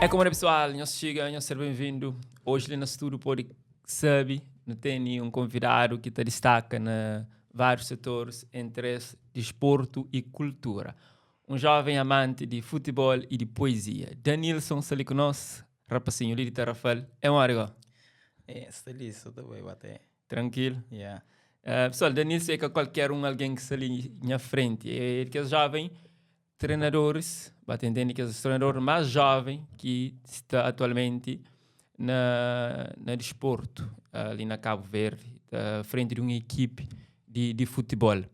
É como pessoal, nhos chega, nhos ser bem-vindo. Hoje ali na estúdio pode sabe, não tem nenhum convidado que te destaca na vários setores, entre eles desporto e cultura. Um jovem amante de futebol e de poesia. Danilson está ali conosco, rapacinho ali de Tarrafal. É um hora É, sta li, sta ta bai bate. Tranquilo? Yeah. Pessoal, Danilson é que qualquer um alguém que está ali na frente. É que é jovem treinadores, bate entende que é o treinador mais jovem que está atualmente na desporto, ali na Cabo Verde, à frente de uma equipe de futebol.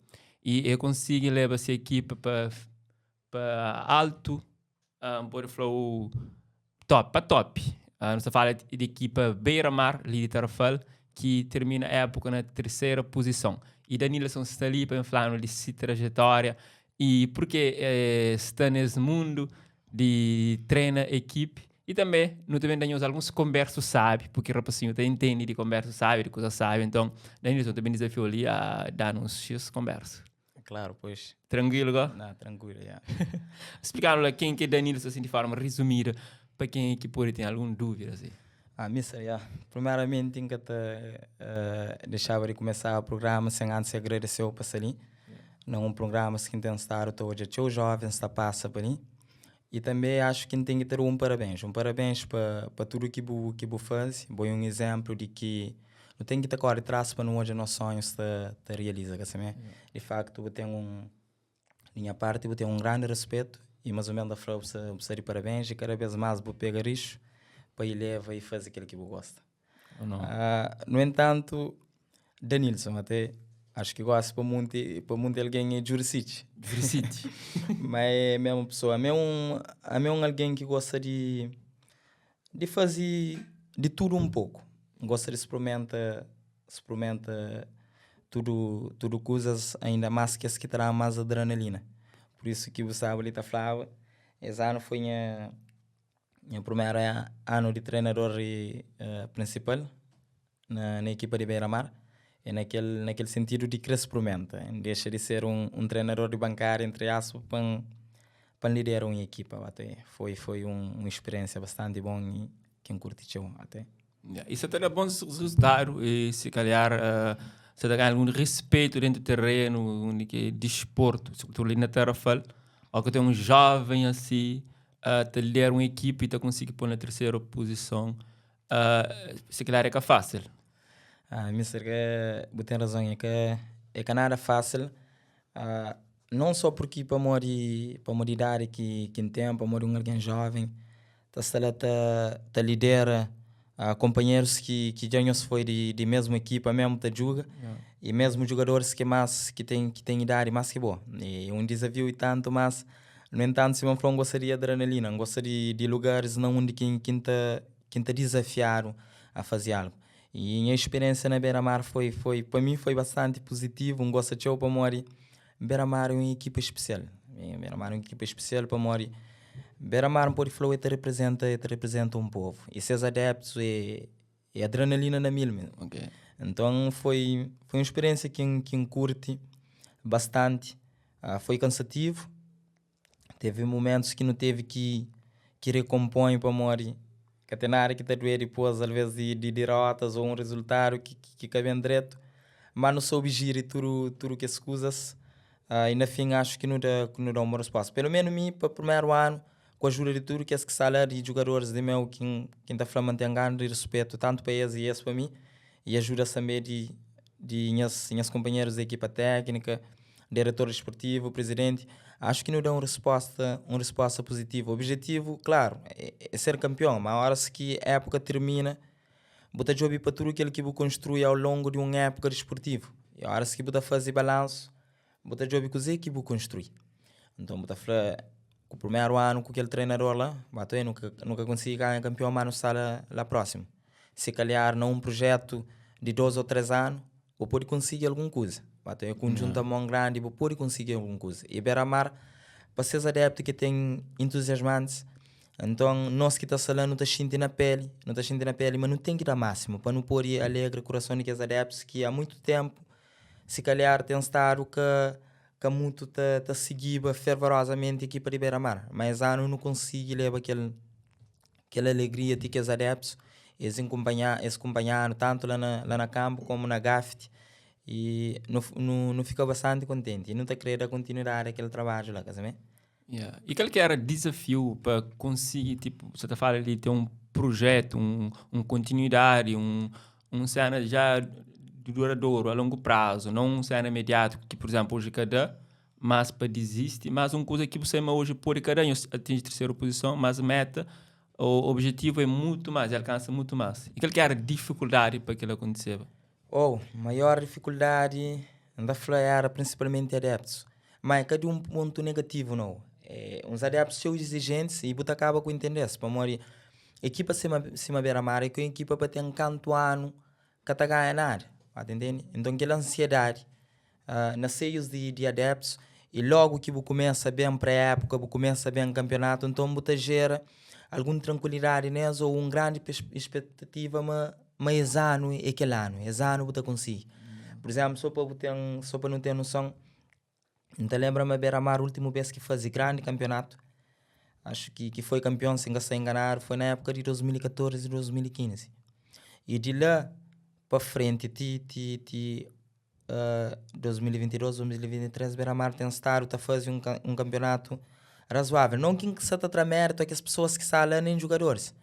E ele consegue levar essa equipe para alto, pode falar o top, para top. Nós fala de equipa Beira-Mar, ali de Tarrafal, que termina a época na terceira posição. E Danilson está ali para falar de sua trajetória e porque está nesse mundo de treina equipe e também não também damos alguns conversos sabe, porque o rapazinho tem entende de conversa sabe, de coisa sabe. Então, Danilson também desafiou ali a dar uns X conversa. Claro, pois. Tranquilo, go? Não, tranquilo, yeah. Explicaram lá quem que é Danilson assim de forma resumida, para quem é que pode ter alguma dúvida assim. Ah, mister, yeah. Primeiramente, tenho que te deixar de começar o programa sem antes agradecer o passarinho. Não um programa que tem estado hoje, teu jovens está passa por ali. E também acho que tem que ter um parabéns, um parabéns para tudo que bu faz. Bom um exemplo de que não tem que estar correr atrás para não hoje nosso sonho se te realiza, que assim, De facto, eu tenho um minha parte, eu tenho um grande respeito e mais ou menos da frente você de parabéns e cada vez mais vou pegar isso para ir leva e fazer aquilo que eu gosto. Ou não? No entanto, Danilson até acho que gosto para muito alguém é Juricic. Juricic. Mas é a mesma pessoa, é mesmo alguém que gosta de fazer de tudo um pouco. Gosta de experimenta tudo coisas ainda mais que as que terá mais adrenalina. Por isso que o sabe ali tá falava, esse ano foi minha primeiro ano de treinador principal na equipa de Beira-Mar. É naquele sentido de querer experimenta, deixa de ser um treinador de bancária, entre aspas, para liderar uma equipa. Até foi uma experiência bastante bom e quem curtiu até. Yeah. Isso até dá bons resultados e se calhar você dá algum respeito dentro do terreno, onde que é desporto, sobretudo ali na Tarrafal, ou que tem um jovem assim, te liderar uma equipe e te conseguir pôr na terceira posição, se calhar é que é fácil. Ah, mister, que você tem razão, é que nada fácil, não só porque para idade que tem, para um alguém jovem, tá está lá tá lidera companheiros que já não foi de mesma equipa mesmo tá joga e mesmo jogadores que tem idade mais que boa. É um desafio e tanto, mas no entanto, se não gostaria de adrenalina, gosta de lugares não onde quem tá desafiado a fazer algo. E minha experiência na Beira-Mar foi para mim foi bastante positivo, um gosto de para morrer. Beira-Mar é uma equipa especial. Beira-Mar é uma equipa especial para morrer. Beira-Mar pode falar te representa um povo. E seus adeptos é adrenalina na mil mesmo. Então foi uma experiência que curte bastante. Foi cansativo. Teve momentos que não teve que recompõe para morrer. Que tem nada que te doer depois, às vezes, de derrotas ou um resultado que cabe em direto. Mas não soube gerir tudo que as coisas. E na fim acho que não dá uma resposta. Pelo menos mim, para o primeiro ano, com a ajuda de tudo que é que sala de jogadores de meu, quem está falando tem grande respeito, tanto para eles e eles para mim, e ajuda também de minhas companheiros da equipa técnica, diretor esportivo, presidente. Acho que não dá uma resposta positiva. O objetivo, claro, é ser campeão, mas a hora que a época termina, bota job para tudo aquilo que você construi ao longo de uma época desportiva. E a hora que você fazer balanço, bota job com o que você construi. Então, bota falar, o primeiro ano com aquele treinador lá, bota nunca consegui ganhar campeão, mas não está lá próximo. Se calhar num projeto de 2 ou 3 anos, vou pode conseguir alguma coisa. Bota um conjunto mão grande, vou pode conseguir alguma coisa. E Beira-Mar, para ser adepto que tem entusiasmantes, então nós que está falando não está sentindo na pele, não está sentindo na pele, mas não tem que dar máximo para não pôr alegre coração de que os adeptos que há muito tempo, se calhar tem estado que muito tá seguindo fervorosamente a equipa de Beira-Mar, mas ano não consigo levar aquele. Kel alegria ti kes adeptus es inkunpanha es kunpanhanu tantu la na la na kanpu komu na gafti y nu nu nu fika bastanti kontenti y nu ta kre da kontinuidadi a kel trabadju la ka sabe. Yeah. Y kal ki era dizafiu pa konsigi tipo sa ta fala di ten un prujetu un un kontinuidadi un un sena ja duradoru a longu prazu non un sena imediatu ki pur izemplu oji ka da mas pa dizisti, mas un kuza ki bu sai ma oji pode ka da nhos atinji terseru puzison, mas meta ô objetivu é mutu más, é alkansa mutu más. I kal ki éra difikuldadi pa kel-la kontiseba? Oh, maior difikuldadi N ta fla éra prinsipalmenti adeptus. Má é ka di un pontu negativu nau. É uns adeptus txeu izijentis i bu ta kaba ku intende-s pamodi ekipa sima sima Beira-Mar é ka un ekipa pa ten kantu anu ka ta ganha nada, ba ta intende? Nton kel ansiedadi na seius di di adeptus i logu ki bu kumesa ben pré-époka, bu kumesa ben kanpionatu, nton bu ta jera algun trankuilidadi nes ô un grandi spetativa ma ma es anu é kel anu, es anu bu ta konsigi. Pur izénplu, sô pa bu ten, sô pa nu ten noson, N ta lenbra ma Beira-Mar últimu bês ki faze grandi kanpionatu, axu ki ki foi kanpion si N ka sta enganadu foi na épuka di 2014 2015. I di la pa frenti ti ti ti 2022 2023 Beira-Mar ten stadu ta faze un un kanpionatu razoável. Non ki N sa ta tra méritu a kes pesoas ki sta la nen jugadoris,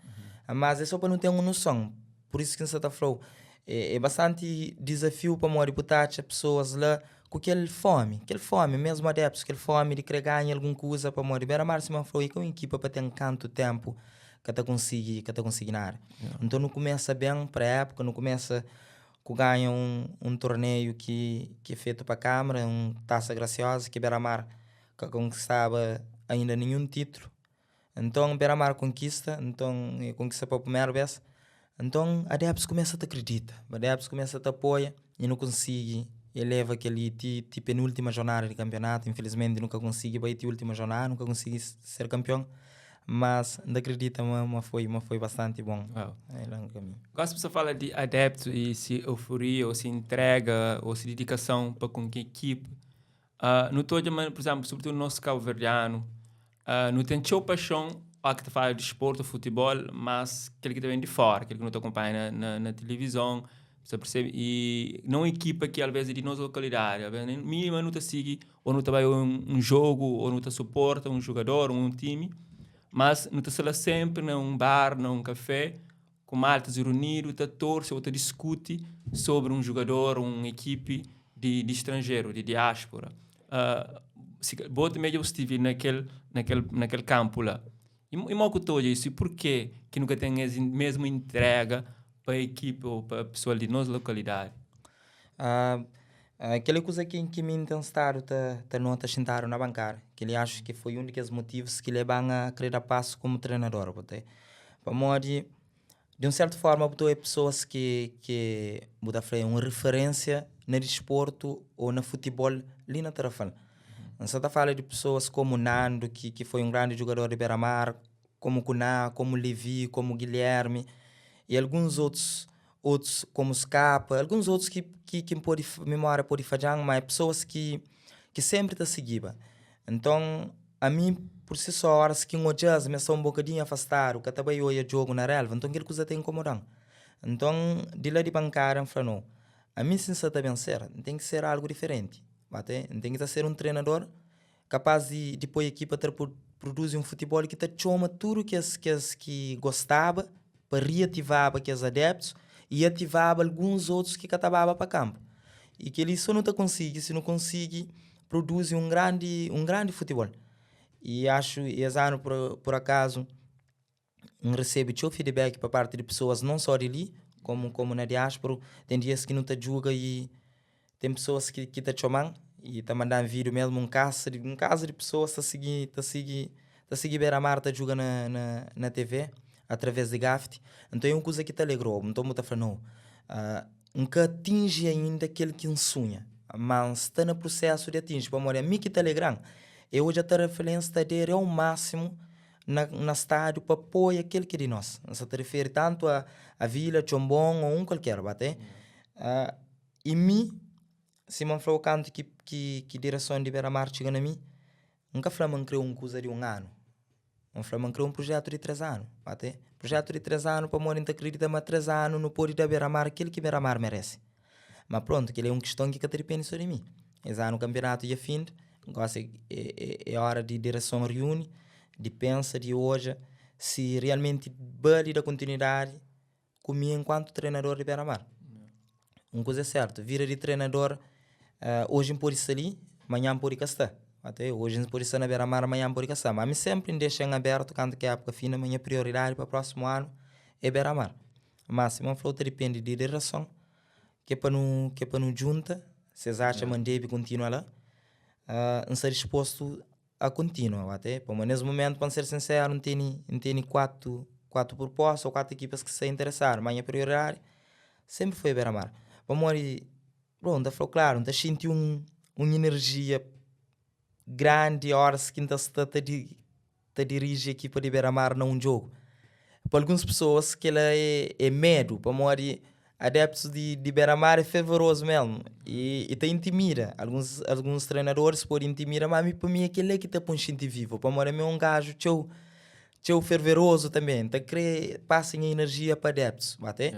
mas é so pa nu ten un noson. Pur isu ki N sa ta fla-u, é bastanti dizafiu pamodi bu ta atxa pesoas la ku kel fómi, kel fómi, mésmu adeptus, kel fómi di krê ganha algun kuza pamodi Beira-Mar sima N fla-u é ka un ekipa pa ten kantu ténpu ka ta konsigi, ka ta konsigi nada. Nton nu kumesa ben pré-épuka, nu kumesa ku ganha un un torneiu ki ki é fetu pa Câmara, un Taça Graciosa ki Beira-Mar ka konkistaba ainda ninhun titulu. Nton Beira-Mar konkista, nton e konkista pa primeru bes, nton adeptus kumesa ta kridita, adeptus kumesa ta apoia i nu konsigi eleva kel-li ti ti penúltima jornada di kanpionatu. Infilismenti nu ka konsigi bai ti última jornada, nu ka konsigi ser kanpion, mas N ta kridita ma ma foi ma foi bastanti bon longu kaminhu. Gosi bu sta fala di adeptus i si euforia o si entrega o si didikason pa ku ki ekipa. Nu ta odja ma, pur izénplu, sobretudu nos kabuverdianu, nu ten txeu paxon óki ta fala di disportu, futibol, mas kel ki ta ben di fóra, kel ki nu ta kunpanha na tilivizon, bu ta persebe? I na un ekipa ki alvês é di nos lokalidadi, alvês mínima nu ta sigi ô nu ta bai un jogu ô nu ta suporta un jugador, un timi, mas nu ta sta la sénpri na un bar, na un kafé ku maltas reunidu ta torse ô ta diskuti sobri un jugador, un ekipi di di stranjeru, di diáspora. Si bo tanbe dja bu stivi na kel na kel na kel kanpu la. I i mo ku ta odja isu i purke ki nu ka ten es mesmu intrega pa ekipi ô pa pesoal di nos lokalidadi? Kel-li é kuza ki ki mi N ten stadu ta ta nota xintadu na bankada. Kel-li axu ki foi un di kes motivus ki leba-m a kre da pasu komu trenador. Bu ta Pamodi di un sertu forma bu ta obi pesoas ki ki bu ta fla é un referensia na disportu ô na futibol li na Tarrafal. N sa ta fala di pesoas komu Nando ki ki foi un grandi jugador di Beira-Mar, komu Kuná, komu Levi, komu Guilherme y alguns otus otus komu Skapa, alguns otus ki ki ki N pode mimória pode fadja-m, má é pesoas ki ki sénpri ta sigiba. Nton, ami pur si só, óras ki N odja-s ma es sta un bokadinhu afastadu, ka ta bai oia djogu na rélva, nton kel kuza ta inkomoda-m. Nton, di la di bankada N fla, No, ami si N sta ta ben ser, N ten ki ser algu diferenti. Ba ta, N ten ki ta ser un trenador kapaz di di poi ekipa ta produzi un futibol ki ta txoma tudu kes kes ki gostaba pa riativaba kes adeptus i ativaba alguns otus ki ka ta baba pa kanpu. I kel-li so nu ta konsigi si nu konsigi produzi un grandi un grandi futibol. I axu es anu pur pur akazu N resebe txeu feedback pa parti di pesoas non só di li komu komu na diáspora. Ten dias ki nu ta djuga i ten pesoas ki ki ta txoma-m i ta manda-m vídiu mesmu un kasa di un kaza di pesoas ta sigi ta sigi ta sigi Beira-Mar ta djuga na na na TV através di gafti. Nton é un kuza ki ta alegra-bu. Nton bu ta fla, nau, N ka atinji ainda kel ki N sunha, má N sta na prusésu di atinji. Pamodi ami ki ta alegra-m é odja Tarrafalense ta aderi au másimu na na stádiu pa apoia kel ki é di nos. N sa ta referi tantu a a Vila, Txonbon ô un kualker, ba te. I mi, sima N fla-u kantu ki ki ki direson di Beira-Mar txiga na mi, N ka fla ma N kre un kuza di un anu. N fla ma N kre un prujetu di 3 anu. Ate prujetu di 3 anu pamodi N ta kridita ma 3 anu nu pode da Beira-Mar kel ki Beira-Mar merese. Ma prontu, kel-li é un kiston ki ka ta dipende so di mi. Es anu kanpionatu dja finda, gosi é é óra di direson riuni, di pensa, di odja si realmenti bali da kontinuidadi ku mi enkuantu trenador di Beira-Mar. Un kuza é sertu, vida di trenador oji N pode sta li, manhan N pode ka sta. Ate oji N pode sta na Beira-Mar, manhan N pode ka sta. Ma mi senpri N dexa en abertu kantu ki épuka finda ma nha prioridadi pa prósimu anu é Beira-Mar. Ma sima N fla-u ta dipende di direson ki é pa nu ki é pa nu djunta, si es atxa ma N debe kontinua la, N sta dispostu a kontinua ate pamodi nes mumentu pa N ser sinseru N tene N tene 4 4 pruposta ô 4 ekipas ki sta interesadu ma nha prioridadi senpri foi Beira-Mar pamodi bon N ta fla-u klaru N ta xinti un un inerjia grandi óras ki N ta sta ta di ta diriji ekipa di Beira-Mar na un djogu. Pa alguns pesoas kela é é medu pamodi adeptus di di Beira-Mar é fervorozu mesmu i i ta intimida alguns alguns trenadoris pode intimida ma ami pa mi é kela ki ta pon xinti vivu pamodi ami é un gaju txeu txeu ferverozu tanbe N ta kre pasa nha inerjia pa adeptus ba te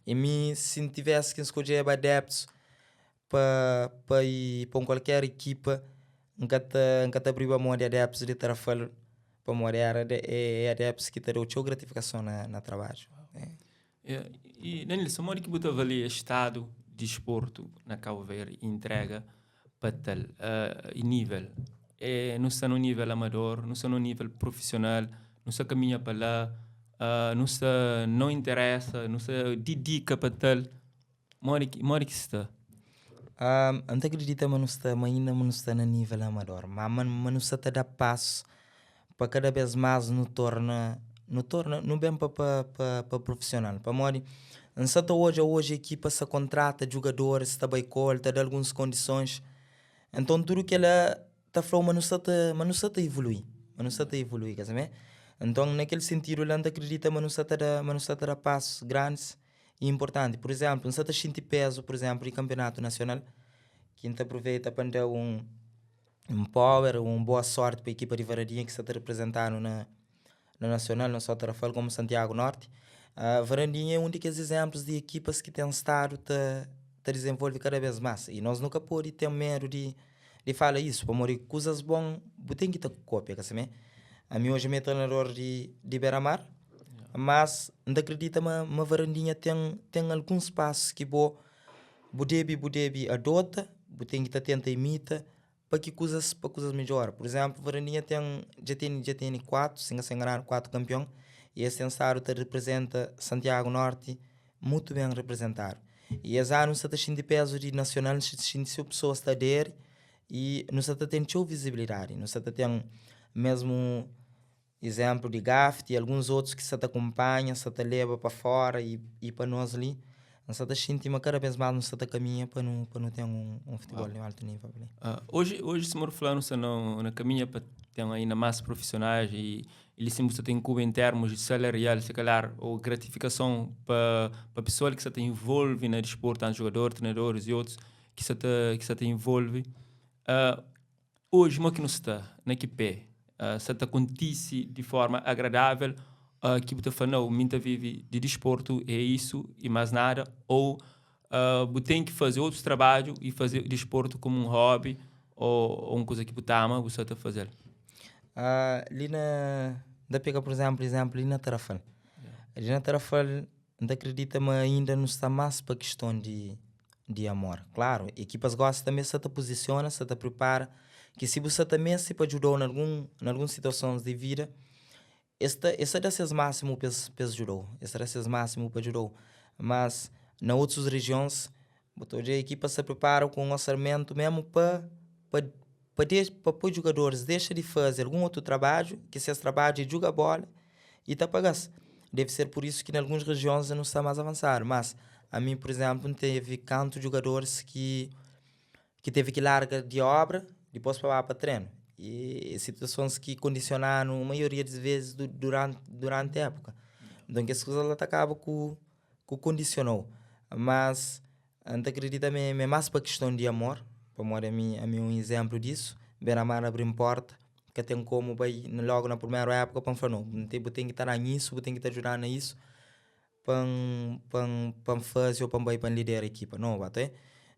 i mi si N tivesi ki N skodjeba adeptus pa pa i pa un kualker ekipa N ka ta N ka ta abriba mon di adeptus di Tarrafal pamodi era é adeptus ki ta da-u txeu gratifikason na na trabadju. I Denilson, modi ki bu ta avalia stadu di disportu na Cabo Verde i intrega pa tal uh, nível? É, nu sta no nível amador, nu sta no nível profissional, nu sta kaminha pa la, uh, nu sta não interessa, nu sta dedica pa tal. Modi ki, modi ki sta? Uh, N ta akredita ma nu sta, ma inda ma nu sta na nível amador, ma, ma, ma nu sta ta da pasu pa kada bes más nu torna, nu torna, nu ben pa, pa, pa, pa profissional. Pamodi N sa ta odja oji ekipa sa kontrata djugadoris, ta bai ku el, ta da alguns kondisons. Enton tudu kela ta fla-u ma nu sta ta, ma nu sta ta evolui, ma nu sta ta evolui, ka sabe? Enton na kel sentidu la N ta kridita ma nu sta ta da, ma nu sta ta da pasus grandis i inportanti. Pur izénplu, N sta ta xinti pézu, pur izénplu, di kanpionatu nasional, ki N ta apruveita pa N da un un power, un boa sorti pa ekipa di Varadinha ki sta ta reprezenta-nu na na nasional, non só Tarrafal komu Santiago Norti. Varandinha é un di kes izénplus di ekipas ki ten stadu ta ta dizenvolve kada bês más. I nos nu ka pode ten medu di di fala isu, pamodi kuzas bon bu ten ki ta kópia, ka simé? Ami oji mi é trenador di di Beira-Mar, mas N ta kridita ma ma Varandinha ten ten alguns pasus ki bo bu debe bu debe adota, bu ten ki ta tenta imita pa ki kuzas pa kuzas midjora. Pur izénplu, Varandinha ten dja tene dja tene 4, si N ka sta enganadu, 4 kanpion i es ten stadu ta riprizenta Santiagu Norti mutu ben riprizentadu. I es anu nu sta ta xinti pézu di nasional, nu sta ta xinti txeu pesoas ta aderi i nu sta ta ten txeu vizibilidadi, nu sta ta ten mésmu Izénplu di Gaft i alguns otus ki sta ta kunpanha, sta ta leba pa fóra i pa nos li, N sta ta xinti ma kada bês más nu sta ta kaminha pa nu pa nu ten un futibol di altu nível li. Oji, oji sima bu fla, nu sta na kaminha pa ten ainda más profisionais i li sin bu sta ta inkuba en termus di salarial, si kalar, ô gratifikason pa pa pesoal ki sta ta involve na disportu, tantu jogador, trenadoris i otus ki sta ta ki sta ta involve. Oji, mo ki nu sta? Na ki pé? Sta ta kontise di forma agradável ki bu ta fla, nau, mi N ta vive di disportu, é isu i más nada? Ô bu ten ki faze otus trabadju i faze disportu komu un hobby ô un kuza ki bu ta ama, bu sta ta faze-l? Li na, N ta pega pur izénplu, izénplu li na Tarrafal. Li na Tarrafal N ta kridita ma inda nu sta más pa kiston di di amor. Klaru, ekipas gosi tanbe sta ta puzisiona, sta ta pripara ki si bu sta ta meste pa djuda-u na algun na alguns situasons di vida, es ta es ta da ses másimu pa es pa es djuda-u, es ta da ses másimu pa djuda-u. Mas na otus rijions, bu ta odja ekipas ta pripara ku un orsamentu mésmu pa pa pa dexa pa poi djugadoris dexa di faze algun otu trabadju ki ses trabadju é djuga bola i ta paga-s. Deve ser pur isu ki na alguns rejions nu sta más avansadu. Mas ami, pur izénplu, N tevi kantu djugadoris ki ki tevi ki larga di obra dipôs pa ba pa trenu. I é situasons ki kondisiona-nu maioria di vezis duranti duranti épuka. Nton kes kuza la ta kaba ku ku kondisiona-u. Mas N ta kridita ma é más pa kiston di amor, pamodi ami ami é un izénplu disu. Beira-Mar abri-m pórta. Ka ten komu bai logu na primeru époka pa N fla no, bu ten ki ta da-m isu, bu ten ki ta djuda-m na isu pa N pa N pa N faze ô pa N bai pa N lidera ekipa. No, ba ta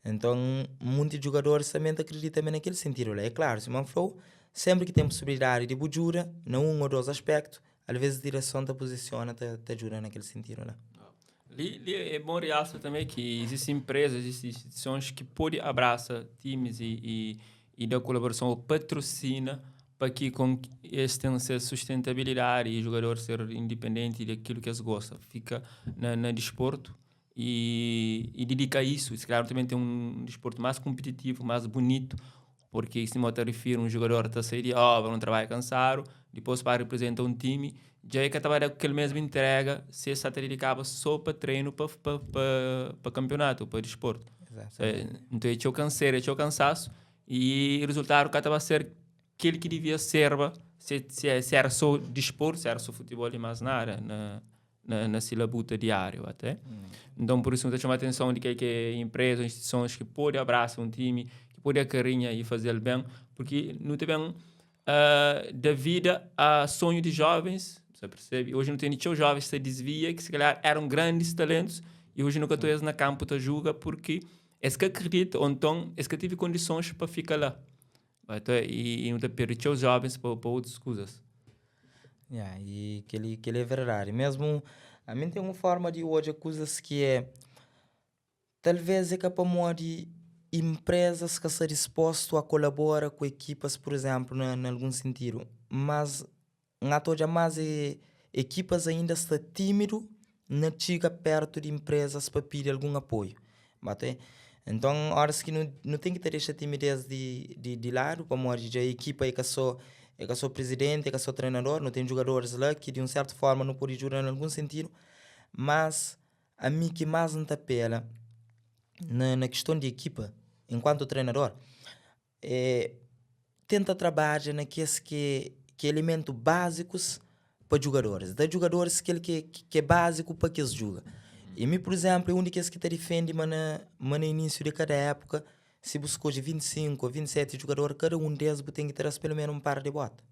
Nton, munti djugadoris tanbe ta kridita tanbe na kel sentidu la. É klaru, sima N fla-u, senpri ki ten pusibilidadi di bu djuda na un ô dos aspektu, alvês direson ta puzisiona ta ta djuda na kel sentidu la. Li, li é bon rialsa tanbe ki izisti inprezas, izisti instituisons ki pode abrasa timis i, i, i da kolaborason ô patrosina pa ki kon es ten ses sustentabilidadi i jugador ser indipendenti di akilu ki es gosta, fika na, na disportu i, i didika isu. Se kalhar também ten un disportu más konpititivu, más bunitu, porque sima ta rifiri un jugador ta sai di obra, un trabadju kansadu, dipôs pa reprezenta un timi, dja e ka ta bai da kel mesmu entrega si e sa ta didikaba so pa treinu pa pa pa pa kanpionatu, pa disportu. Nton é txeu kansera, é txeu kansasu i rezultadu ka ta ba ser kel ki divia serba se se era so disportu, se era so futibol i mas nada na na, na si labuta diáriu até. Então, por isso, nu ta txoma atenson di ke ke empresa, instituisons ki pode abrasa un time, ki pode acarinha e faze-l ben, porque nu ta ben uh, da vida a sonho de jovens, você percebe? Hoje nu tem txeu jovens que se desvia, que se calhar eram grandes talentos, e hoje nunca tu és na campo ta juga porque es ka acredita, ou então es ka tive condições pa fica lá. Então, e, e nu ta perde txeu jovens pa, pa outras coisas. Yeah, e kel-li kel-li é verdadi. Mesmu ami ten un forma di odja kuzas ki é talvez é ka pamodi inprezas ka sta dispostu a kolabora ku ekipas, pur izénplu, na na algun sentidu, mas N ata odja más é ekipas ainda sta tímidu na txiga pertu di inprezas pa pidi algun apoiu. Ba ta Nton, óras ki nu nu ten ki ta dexa timidez di di di ladu pamodi dja ekipa é ka sô é ka sô prizidenti, é ka sô trenador, nu ten djugadoris la ki di un sertu forma nu pode djuda na algun sentidu, mas ami ki más N ta apela na na kiston di ekipa enkuantu trenador é tenta trabadja na kes ki ki é elementu básikus pa djugadoris, da djugadoris kel ki ki é básiku pa ki es djuga. I mi, pur izénplu, é un di kes ki ta difende ma na ma na inísiu di kada épuka, si bu skodje 25 ô 27 djugador, kada un di es bu ten ki ta da-s pelu menu un par di bota.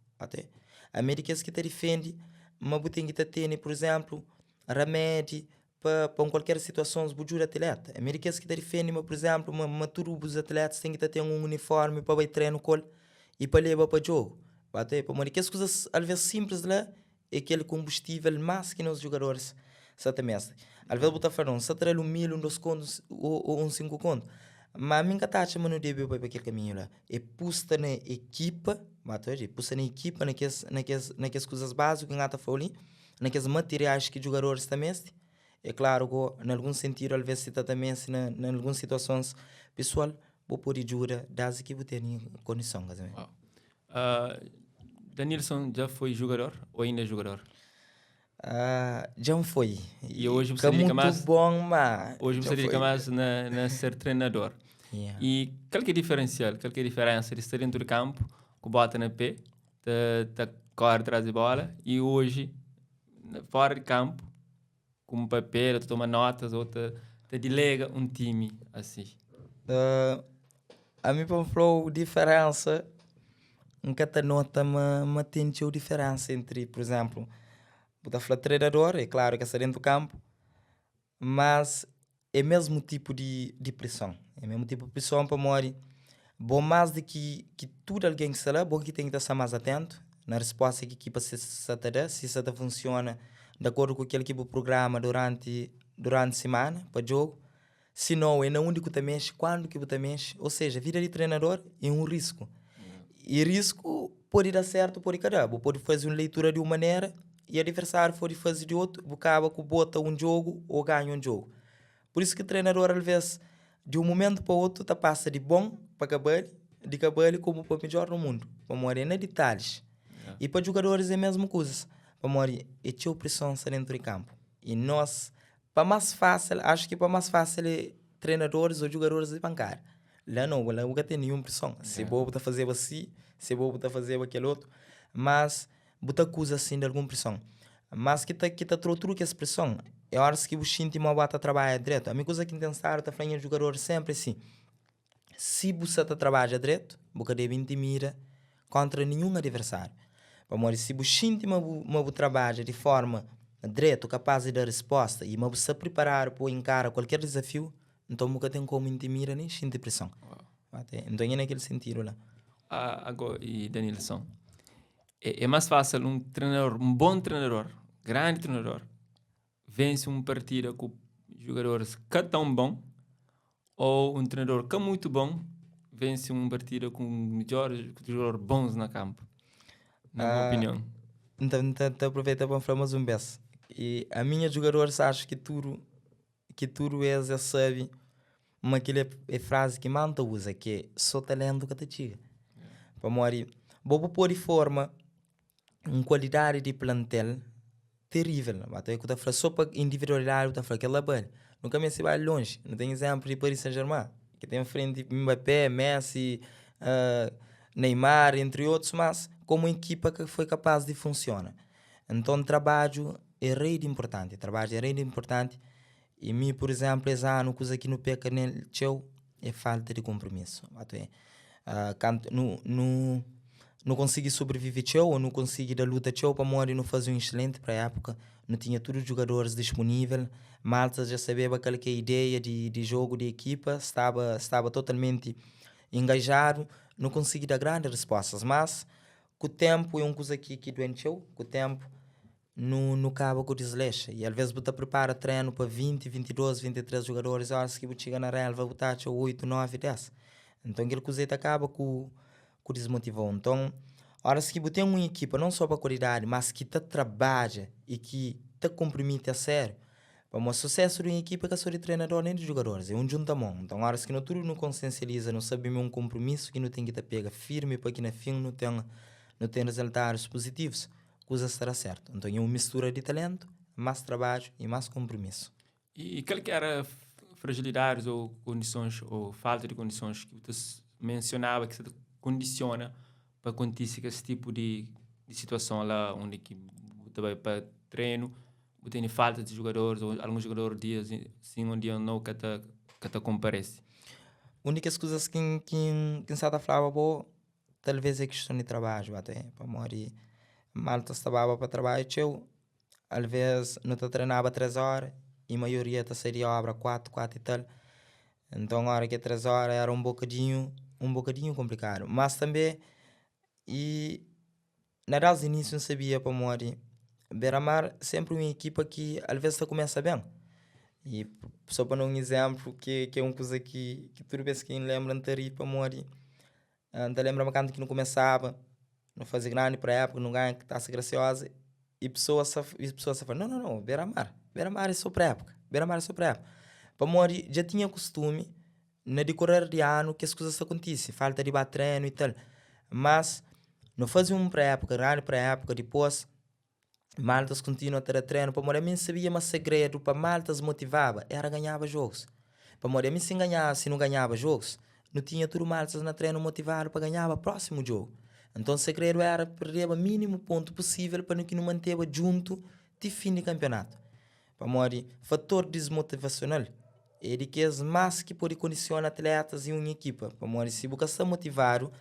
Ami é di kes ki ta difende ma bu ten ki ta tene, pur izénplu, ramedi pa pa un kualker situasons bu djuda atleta. Ami di kes ki ta difende ma, pur izénplu, ma ma tudu bus atletas ten ki ta ten un uniformi pa bai trenu ku el i pa leba pa djogu. Ba ta pamodi kes kuzas alvês sinplis la é kel konbustível más ki nos djugadoris sa ta meste. Alvês bu ta fla, N sa ta da-l un mil, un dos kontu ô un sinku kontu. Má ami N ka ta atxa ma nu debe bai pa kel kaminhu la. É pusta na ekipa, ba ta odja, é pusta na ekipa, na kes na kes na kes kuzas básiku ki N ata fla-u li. na kes materiais ki djugadoris ta meste. É klaru ku na algun sentidu alvês si ta ta meste na na alguns situasons pesoal, bu pode djuda desdi ki bu tene kondison. Ka Uau. Uh, Danilson dja foi jugador ou ainda é jogador? Uh, dja N foi. E hoje você dedica mais bom, ma hoje você dedica mais na, na ser treinador. Yeah. E qual que é diferencial? Qual que é a diferença de estar dentro do campo com bota na pé ta, ta kóre tras di bóla i oji fóra di kanpu ku un papel ta toma notas ô ta, ta dilega un timi asi? Uh, ami pa N fla-u diferénsa, N ka ta nota ma, ma ten txeu diferénsa entri, pur izénplu, bu ta fla trenador, é klaru ki el sta déntu kanpu, Mas é mesmu tipu di di prison. É mesmu tipu di prison pamodi bo más di ki ki tudu algen ki sta la, bo ki ten ki ta sta más atentu na resposta ki ekipa sa ta da, si sa ta funsiona di akordu ku kel ki bu prugrama duranti duranti simana pa djogu. Si nau, é na undi ku ta mexe, kuandu ki bu ta mexe. Ou seja, vida di trenador é un risku. I risku pode da sertu, pode ka da. Bu pode faze un leitura di un manera i adiversáriu pode faze di otu, bu kaba ku bota un djogu ô ganha un djogu. Pur isu ki trenador alvês di un mumentu pa otu ta pasa di bon pa ka bali, di ka bali komu pa midjór na mundu, pamodi é na ditalhis. I pa djugadoris é mesmu kuzas, pamodi é txeu prison sta dentu di kanpu. I nos Pa más fásil, acho ki pa más fásil é trenadoris ô djugadoris di bankada. La nau, la bu ka ten ninhun prison. Si bo bu ta fazeba si, si bo bu ta fazeba kel otu, mas bu ta akuza sin di algun prison. Mas ki ta ki ta trou tudu kes prison é óras ki bu xinti ma bu ata trabadja dretu. Ami kuza ki N ten stadu ta fla nha djugadoris sénpri é si, si bu sa ta trabadja dretu, bu ka debe intimida. kontra ninhun adiversáriu. Pamodi si bu xinti ma bu ma bu trabadja di forma dretu, kapaz di da risposta i ma bu sta priparadu pa bu inkara kualker dizafiu, nton bu ka ten komu intimida nen xinti prison. Nton é na kel sentidu la. Ago i Danilson, é é más fásil un trenador, un bon trenador, grandi trenador, vense un partida ku jugadoris ka tãu bon ô un trenador ka mutu bon vense un partida ku midjoris jugador bons na kanpu? Na bu opinion. N ta N ta aproveita pa N fla más un bes, i ami nha jugadoris axu ki tudu ki tudu es es sabe ma kel-li é frazi ki más N ta uza, ki é sô taléntu ka ta txiga. Pamodi bo bu pode forma un kualidadi di plantel terível, ba ta ku ta fla sô pa individualidadi bu ta fla kel-la bali. Nu ka meste bai lonji, nu ten izénplu di Paris Saint-Germain ki ten frenti Mbappé, Messi, Neymar, entri otus, mas komu ekipa ka foi kapaz di funsiona. Nton trabadju é rei di inportanti, trabadju é rei di inportanti i mi pur izénplu es anu kuza ki nu peka nel txeu é falta di konpromisu. Kantu nu nu nu konsigi sobrivive txeu ô nu konsigi da luta txeu pamodi nu faze un exselenti pré-époka, nu tinha tudu djugadoris dispunível, malta dja sabeba kal ki é ideia di di jogu di ekipa, staba staba totalmenti engajadu, nu konsigi da grandi respostas, mas Ku ténpu, é un kuza ki ki duen txeu, ku ténpu nu nu kaba ku dislexa i alvês bu ta pripara trenu pa 20, 22, 23 jugadoris óras ki bu txiga na relva bu ta atxa 8, 9, 10. Nton kel kuza li ta kaba ku ku dismotiva-u. Nton óras ki bu ten un ekipa non sô pa kualidadi mas ki ta trabadja i ki ta konprimiti a sériu Pamodi susésu di un ekipa é ka sô di trenador nen di jugadoris, é un djunta-mon. Nton, óras ki no tudu nu konsiensializa, nu sabe ma é un konpromisu ki nu ten ki ta pega firmi pa ki na fin nu ten nu ten rezultadus puzitivus, kuzas ta da sértu. Nton, é un mistura di taléntu, más trabadju i más konpromisu. I kal ki éra frajilidadis ô kondisons ô falta di kondisons ki bu ta mensionaba ki sa ta kondisiona pa kontise kes tipu di situason la undi ki bu ta bai pa trenu Bu tene falta di jugadoris ou alguns jugador dia sim ou dia nau ka ta ka ta komparese? Un di kes kuzas ki N ki N ki N sa ta flaba bo talvês é kiston di trabadju ba ta pamodi malta sta baba pa trabadju txeu alvês nu ta trenaba 3 óra i maioria ta sai di obra 4, 4 i tal nton óra ki é 3 óra éra un bokadinhu un bokadinhu konplikadu mas tanbê i Na das inísiu N sabia pamodi Beira-Mar sénpri un ekipa ki alvês ta kumesa ben. I sô pa da un izénplu ki ki é un kuza ki ki tudu bês ki N lenbra N ta ri pamodi N ta lenbra ma kantu ki nu kumesaba nu faze grandi pré-époka nu ganha Tasa Grasioza i pesoas sa i pesoas sa fla nau nau nau Beira-Mar Beira-Mar é sô pré-époka Beira-Mar é sô pré-époka pamodi dja tinha kustumi na dikorer di anu kes kuzas ta kontise, falta di ba trenu i tal. Mas nu faze un pré-époka, grandi pré-époka, dipôs maltas kontinua ta da trenu pamodi ami N sabia ma segredu pa maltas motivaba éra ganhaba jogus. Pamodi ami si N ganhaba, si nu ganhaba jogus, nu tinha tudu maltas na trenu motivadu pa ganhaba prósimu jogu. Nton segredu éra perdeba mínimu pontu pusível pa nu ki nu manteba djuntu ti fin di kanpionatu. Pamodi fator dismotivasional é di kes más ki pode kondisiona atletas i un ekipa. Pamodi si bu ka sta motivadu,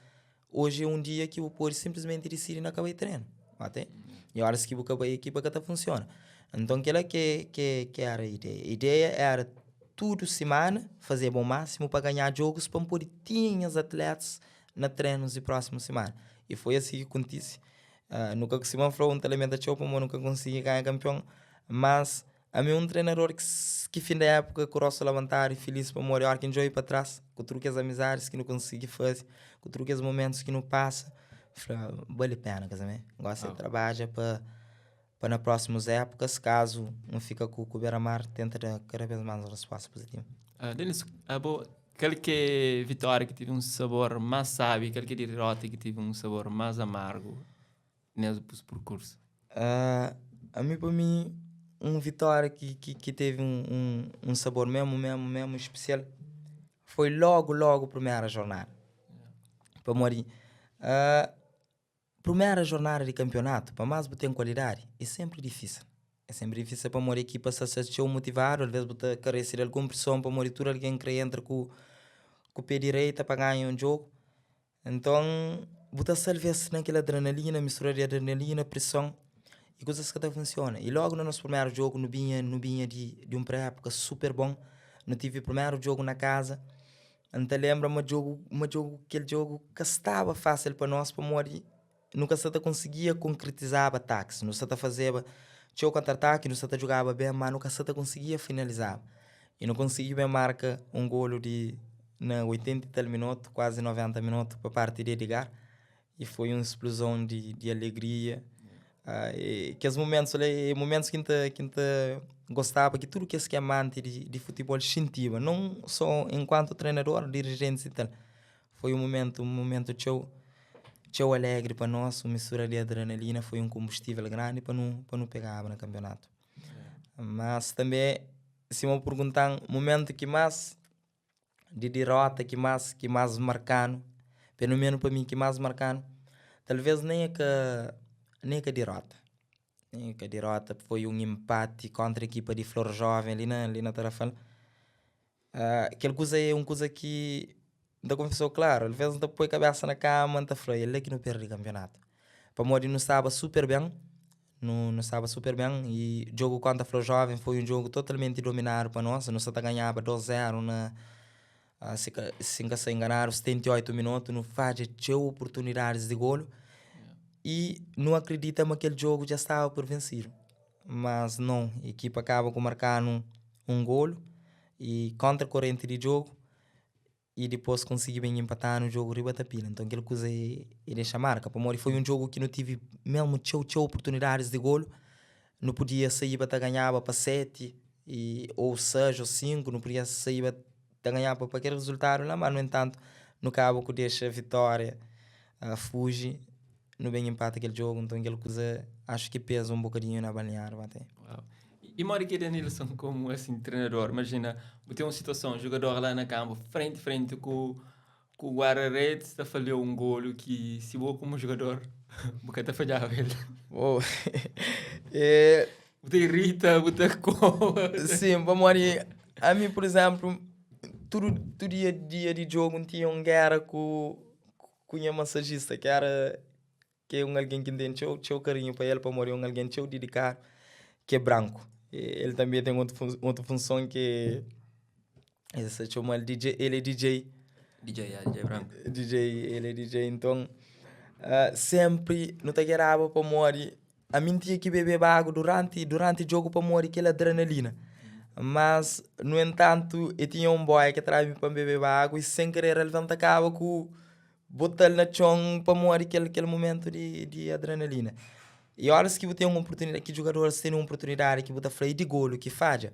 oji é un dia ki bu pode sinplismenti disidi na ka bai trenu. Ate? I óras ki bu ka bai, ekipa ka ta funsiona. Nton kila ki ki ki éra ideia. Ideia éra tudu simana fazeba u másimu pa ganha djogus pa N pode tinha nhas atletas na trenus di prósimu simana. I foi asi ki kontise. Nu ka, sima N fla-u, N ta lamenta txeu pamodi nu ka konsigi ganha kanpion. Mas ami é un trenador ki ki fin di époka ku rostu labantadu i filis pamodi óra ki N djobe pa tras ku tudu kes amizadis ki nu konsigi faze, ku tudu kes momentus ki nu pasa, N fla bali pena ka sabe. N gosta di trabadja pa pa na prósimus épokas kazu N fika ku ku Beira-Mar tenta da kada bes más un resposta puzitivu. Denis, abo kal ki é vitória ki tevi un sabor más sábi i kal ki é diróta ki tevi un sabor más amargu? nes bus perkursu? Ami pa mi un vitória ki ki ki tevi un un sabor mesmu mesmu mesmu spesial foi logu logu primera jornada pamodi primera jornada di kanpionatu pa más bu ten kualidadi é senpri difísil é senpri difísil pamodi ekipa sta sta txeu motivadu alvês bu ta karese di algun preson pamodi tudu algen kre entra ku ku pé direita pa ganha un djogu. Nton. bu ta sta alvês na kel adrenalina, mistura di adrenalina, preson i kuzas ka ta funsiona. I lógu na nos primeru djogu nu binha nu binha di di un pré-époka super bon, nu tivi primeru djogu na kaza, N ta lenbra ma djogu ma djogu kel djogu ka staba fásil pa nos pamodi nu ka sa ta konsigia konkretizaba atakis. Nu sa ta fazeba txeu kontra-ataki, nu sa ta djugaba ben, má nu ka sa ta konsigia finalizaba. I nu konsigi ben marka un golu di na 80 i tal minotu, kuazi 90 minotu pa parti di Edgar. I foi un spluzon di di alegria. I kes mumentus la é mumentus ki N ta ki N ta gostaba ki tudu kes ki amanti di di futibol xintiba, non so enkuantu trenador, dirijentis i tal. Foi un mumentu un mumentu txeu txeu alegri pa nos, un mistura di adrenalina, foi un konbustivel grandi pa nu pa nu pegaba na kanpionatu. Mas tanbe sima bu perguntan mumentu ki mas di dirota ki mas ki mas markanu, pelu menu pa mi ki mas markanu, talves nen e ka nen e ka dirota, nen e ka dirota, foi un inpati kontra ekipa di Flor Joven li na li na Tarrafal. Kel kuza é un kuza ki N ta konfesau klaru, alvês N ta poi kabesa na kama N ta fla, é la ki nu perde kanpionatu. Pamodi nu staba super ben, nu nu staba super ben i djogu kontra Flor Joven foi un djogu totalmenti dominadu pa nos, nu sa ta ganhaba 2 zeru na si ka si N ka sta enganadu 78 minotu, nu fadja txeu oportunidadis di golu i nu akridita ma kel djogu dja staba por vensidu. Mas non, ekipa kaba ku marka-nu un golu i kontra korenti di djogu i dipôs konsigi ben inpata-nu djogu riba ta pila. Nton kel kuza e dexa marka pamodi foi un djogu ki nu tivi mésmu txeu txeu oportunidadis di golu. Nu podia saíba ta ganhaba pa 7 i ou 6 ou 5, nu podia saíba ta ganhaba pa kel rezultadu la, má nu entantu nu kaba ku dexa vitória fuji. Nu ben inpata kel djogu, nton kel kuza axu ki peza un bokadinhu na balneáriu ba te. Uau. I modi ki Denilson komu asin trenador, imajina bu ten un situason, jugador la na kanpu frenti frenti ku ku guarda-redes ta falhau un golu ki si bo komu jugador bu ka ta fadjaba el. Oh. E... Bu ta irita, bu ta koba. Sim, pamodi ami pur izénplu tudu tudu dia dia di djogu N tinha un géra ku ku nha masajista ki éra ki é un algen ki N ten txeu txeu karinhu pa el pamodi é un algen txeu didikadu ki é branku. El tanbe ten otu fun otu funson ki é es ta txoma-l DJ el é DJ. DJ ya DJ branku. DJ el é DJ nton senpri nu ta geraba pamodi Ami N tinha ki bebeba agu duranti duranti djogu pamodi kel adrenalina. Mas, nu entantu, e tinha un boia ki traba mi pa N bebeba agu i sen kerer el ben ta kaba ku bota-l na txon pamodi kel kel mumentu di di adrenalina. I óras ki bu ten un oportunidadi, ki djugadoris tene un oportunidadi ki bu ta fla i di golu ki fadja,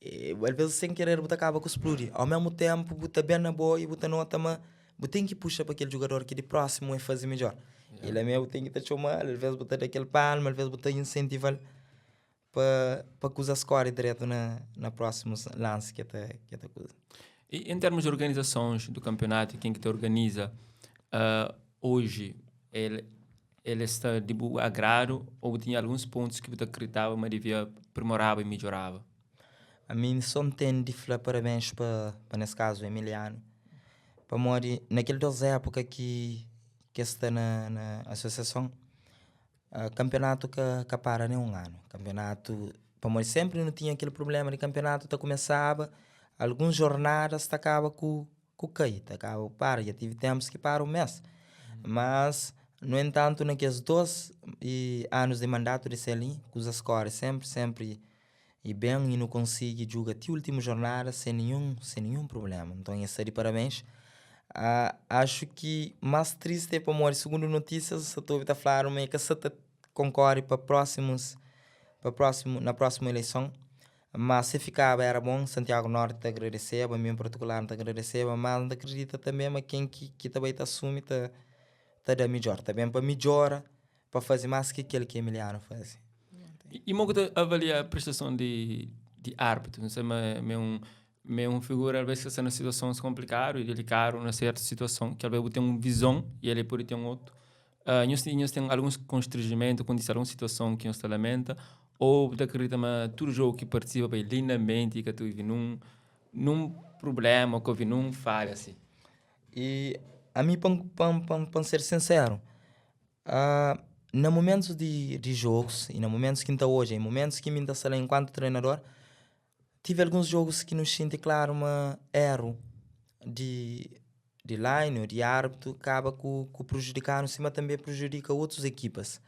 Alvês sen kerer bu ta kaba ku spludi. Au mesmu ténpu bu ta ben na bo i bu ta nota ma bu ten ki puxa pa kel djugador ki di prósimu e faze midjór. I la mê bu ten ki ta txoma-l, alvês bu ta da kel palma, alvês bu ta insentiva-l pa pa kuzas kóre dretu na na prósimus lansi ki el ta ki el ta kuza. I en termus di organizasons du kanpionatu, ken ki ta organiza oji el El sta di bu agradu ô bu tinha alguns pontus ki bu ta kriditaba ma devia primoraba i midjoraba? Ami N sô N ten di fla parabens pa pa nes kazu Emiliano, pamodi na kel dos époka ki ki es sta na na asosiason kanpionatu ka ka para nen un anu, kanpionatu pamodi senpri nu tinha kel prubléma di kanpionatu ta kumesaba alguns jornadas ta kaba ku ku kai, ta kaba ku para, dja tive tempus ki para un mes. Mas, nu entantu, na kes dos i anus di mandatu di Selin, kuzas kore senpri, senpri i ben i nu konsigi djuga ti ultimu jornada sen ninhun, sen ninhun prublema. Nton, es sta di parabens. Axu ki mas tristi é pamodi, sugundu notisias, sa ta obi ta fladu ma e ka sa ta konkore pa prósimus, pa prósimu, na prósimu eleison. Má se fikaba éra bon, Santiago Norte ta agradeseba, mi en partikular N ta agradeseba, má N ta kridita tanbe ma ken ki ki ta bai ta asumi ta ta da midjór, ta ben pa midjora, pa faze más ki kel ki Emiliano faze. I mo ku ta avalia prestason di di árbitru? N sai ma ma é un ma é un figura alvês ki sta na situasons konplikadu i delikadu na sertu situason ki alvês bu ten un vizon i el e pode ten otu. Nhos nhos ten alguns konstrijimentu, kontise algun situason ki nhos ta lamenta Ô bu ta kridita ma tudu jogu ki partisipa bai lindamenti i ka tevi nun nun prubléma, ka ovi nun falha si? I Ami pa N pa N pa N pa N ser sinseru, na mumentus di di jogus i na mumentus ki N ta odja i mumentus ki mi N ta sta la enkuantu trenador, tive alguns jogus ki nu xinti klaru ma eru di di line o di arbitu kaba ku ku prejudika-nu sima tanbe prejudika otus ekipas.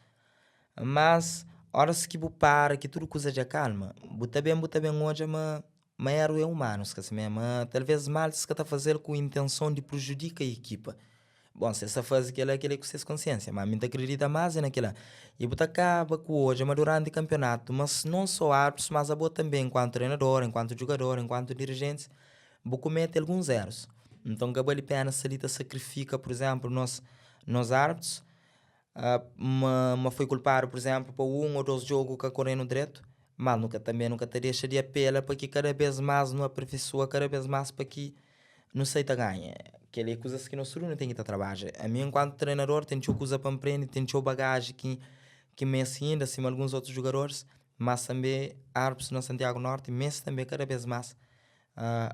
Mas óras ki bu para ki tudu kuza dja kalma, bu ta ben bu ta ben odja ma Ma eru é umanu, ska simé, ma talvês maltas ka ta faze-l ku intenson di prujudika ekipa. Bon, si es ta faze kel-la, kel-la é ku ses konsiénsia, má mi N ta kridita más é na kel-la. I bu ta kaba ku odja ma duranti kanpionatu, mas non sô árbitros, mas abo tanbê enkuantu trenador, enkuantu djugador, enkuantu dirijentis, bu kumete alguns erus. Nton ka bali péna sta li ta sakrifika, pur izénplu, nos nos árbitros, ma ma foi kulpadu pur izénplu pa un ô dôs djogu ka kore-nu dretu. Mas nu ka tanbe nu ka ta dexa di apela pa ki kada bes mas nu aperfeisoa kada bes mas pa ki nu sai ta ganha. Kel-li é kuzas ki nos tudu nu ten ki ta trabadja. Ami enkuantu trenador ten txeu kuza pa N prende, ten txeu bagaji ki ki meste inda sima alguns otus jugadoris, mas tanbe árbitros na Santiago Norte meste tanbe kada bes mas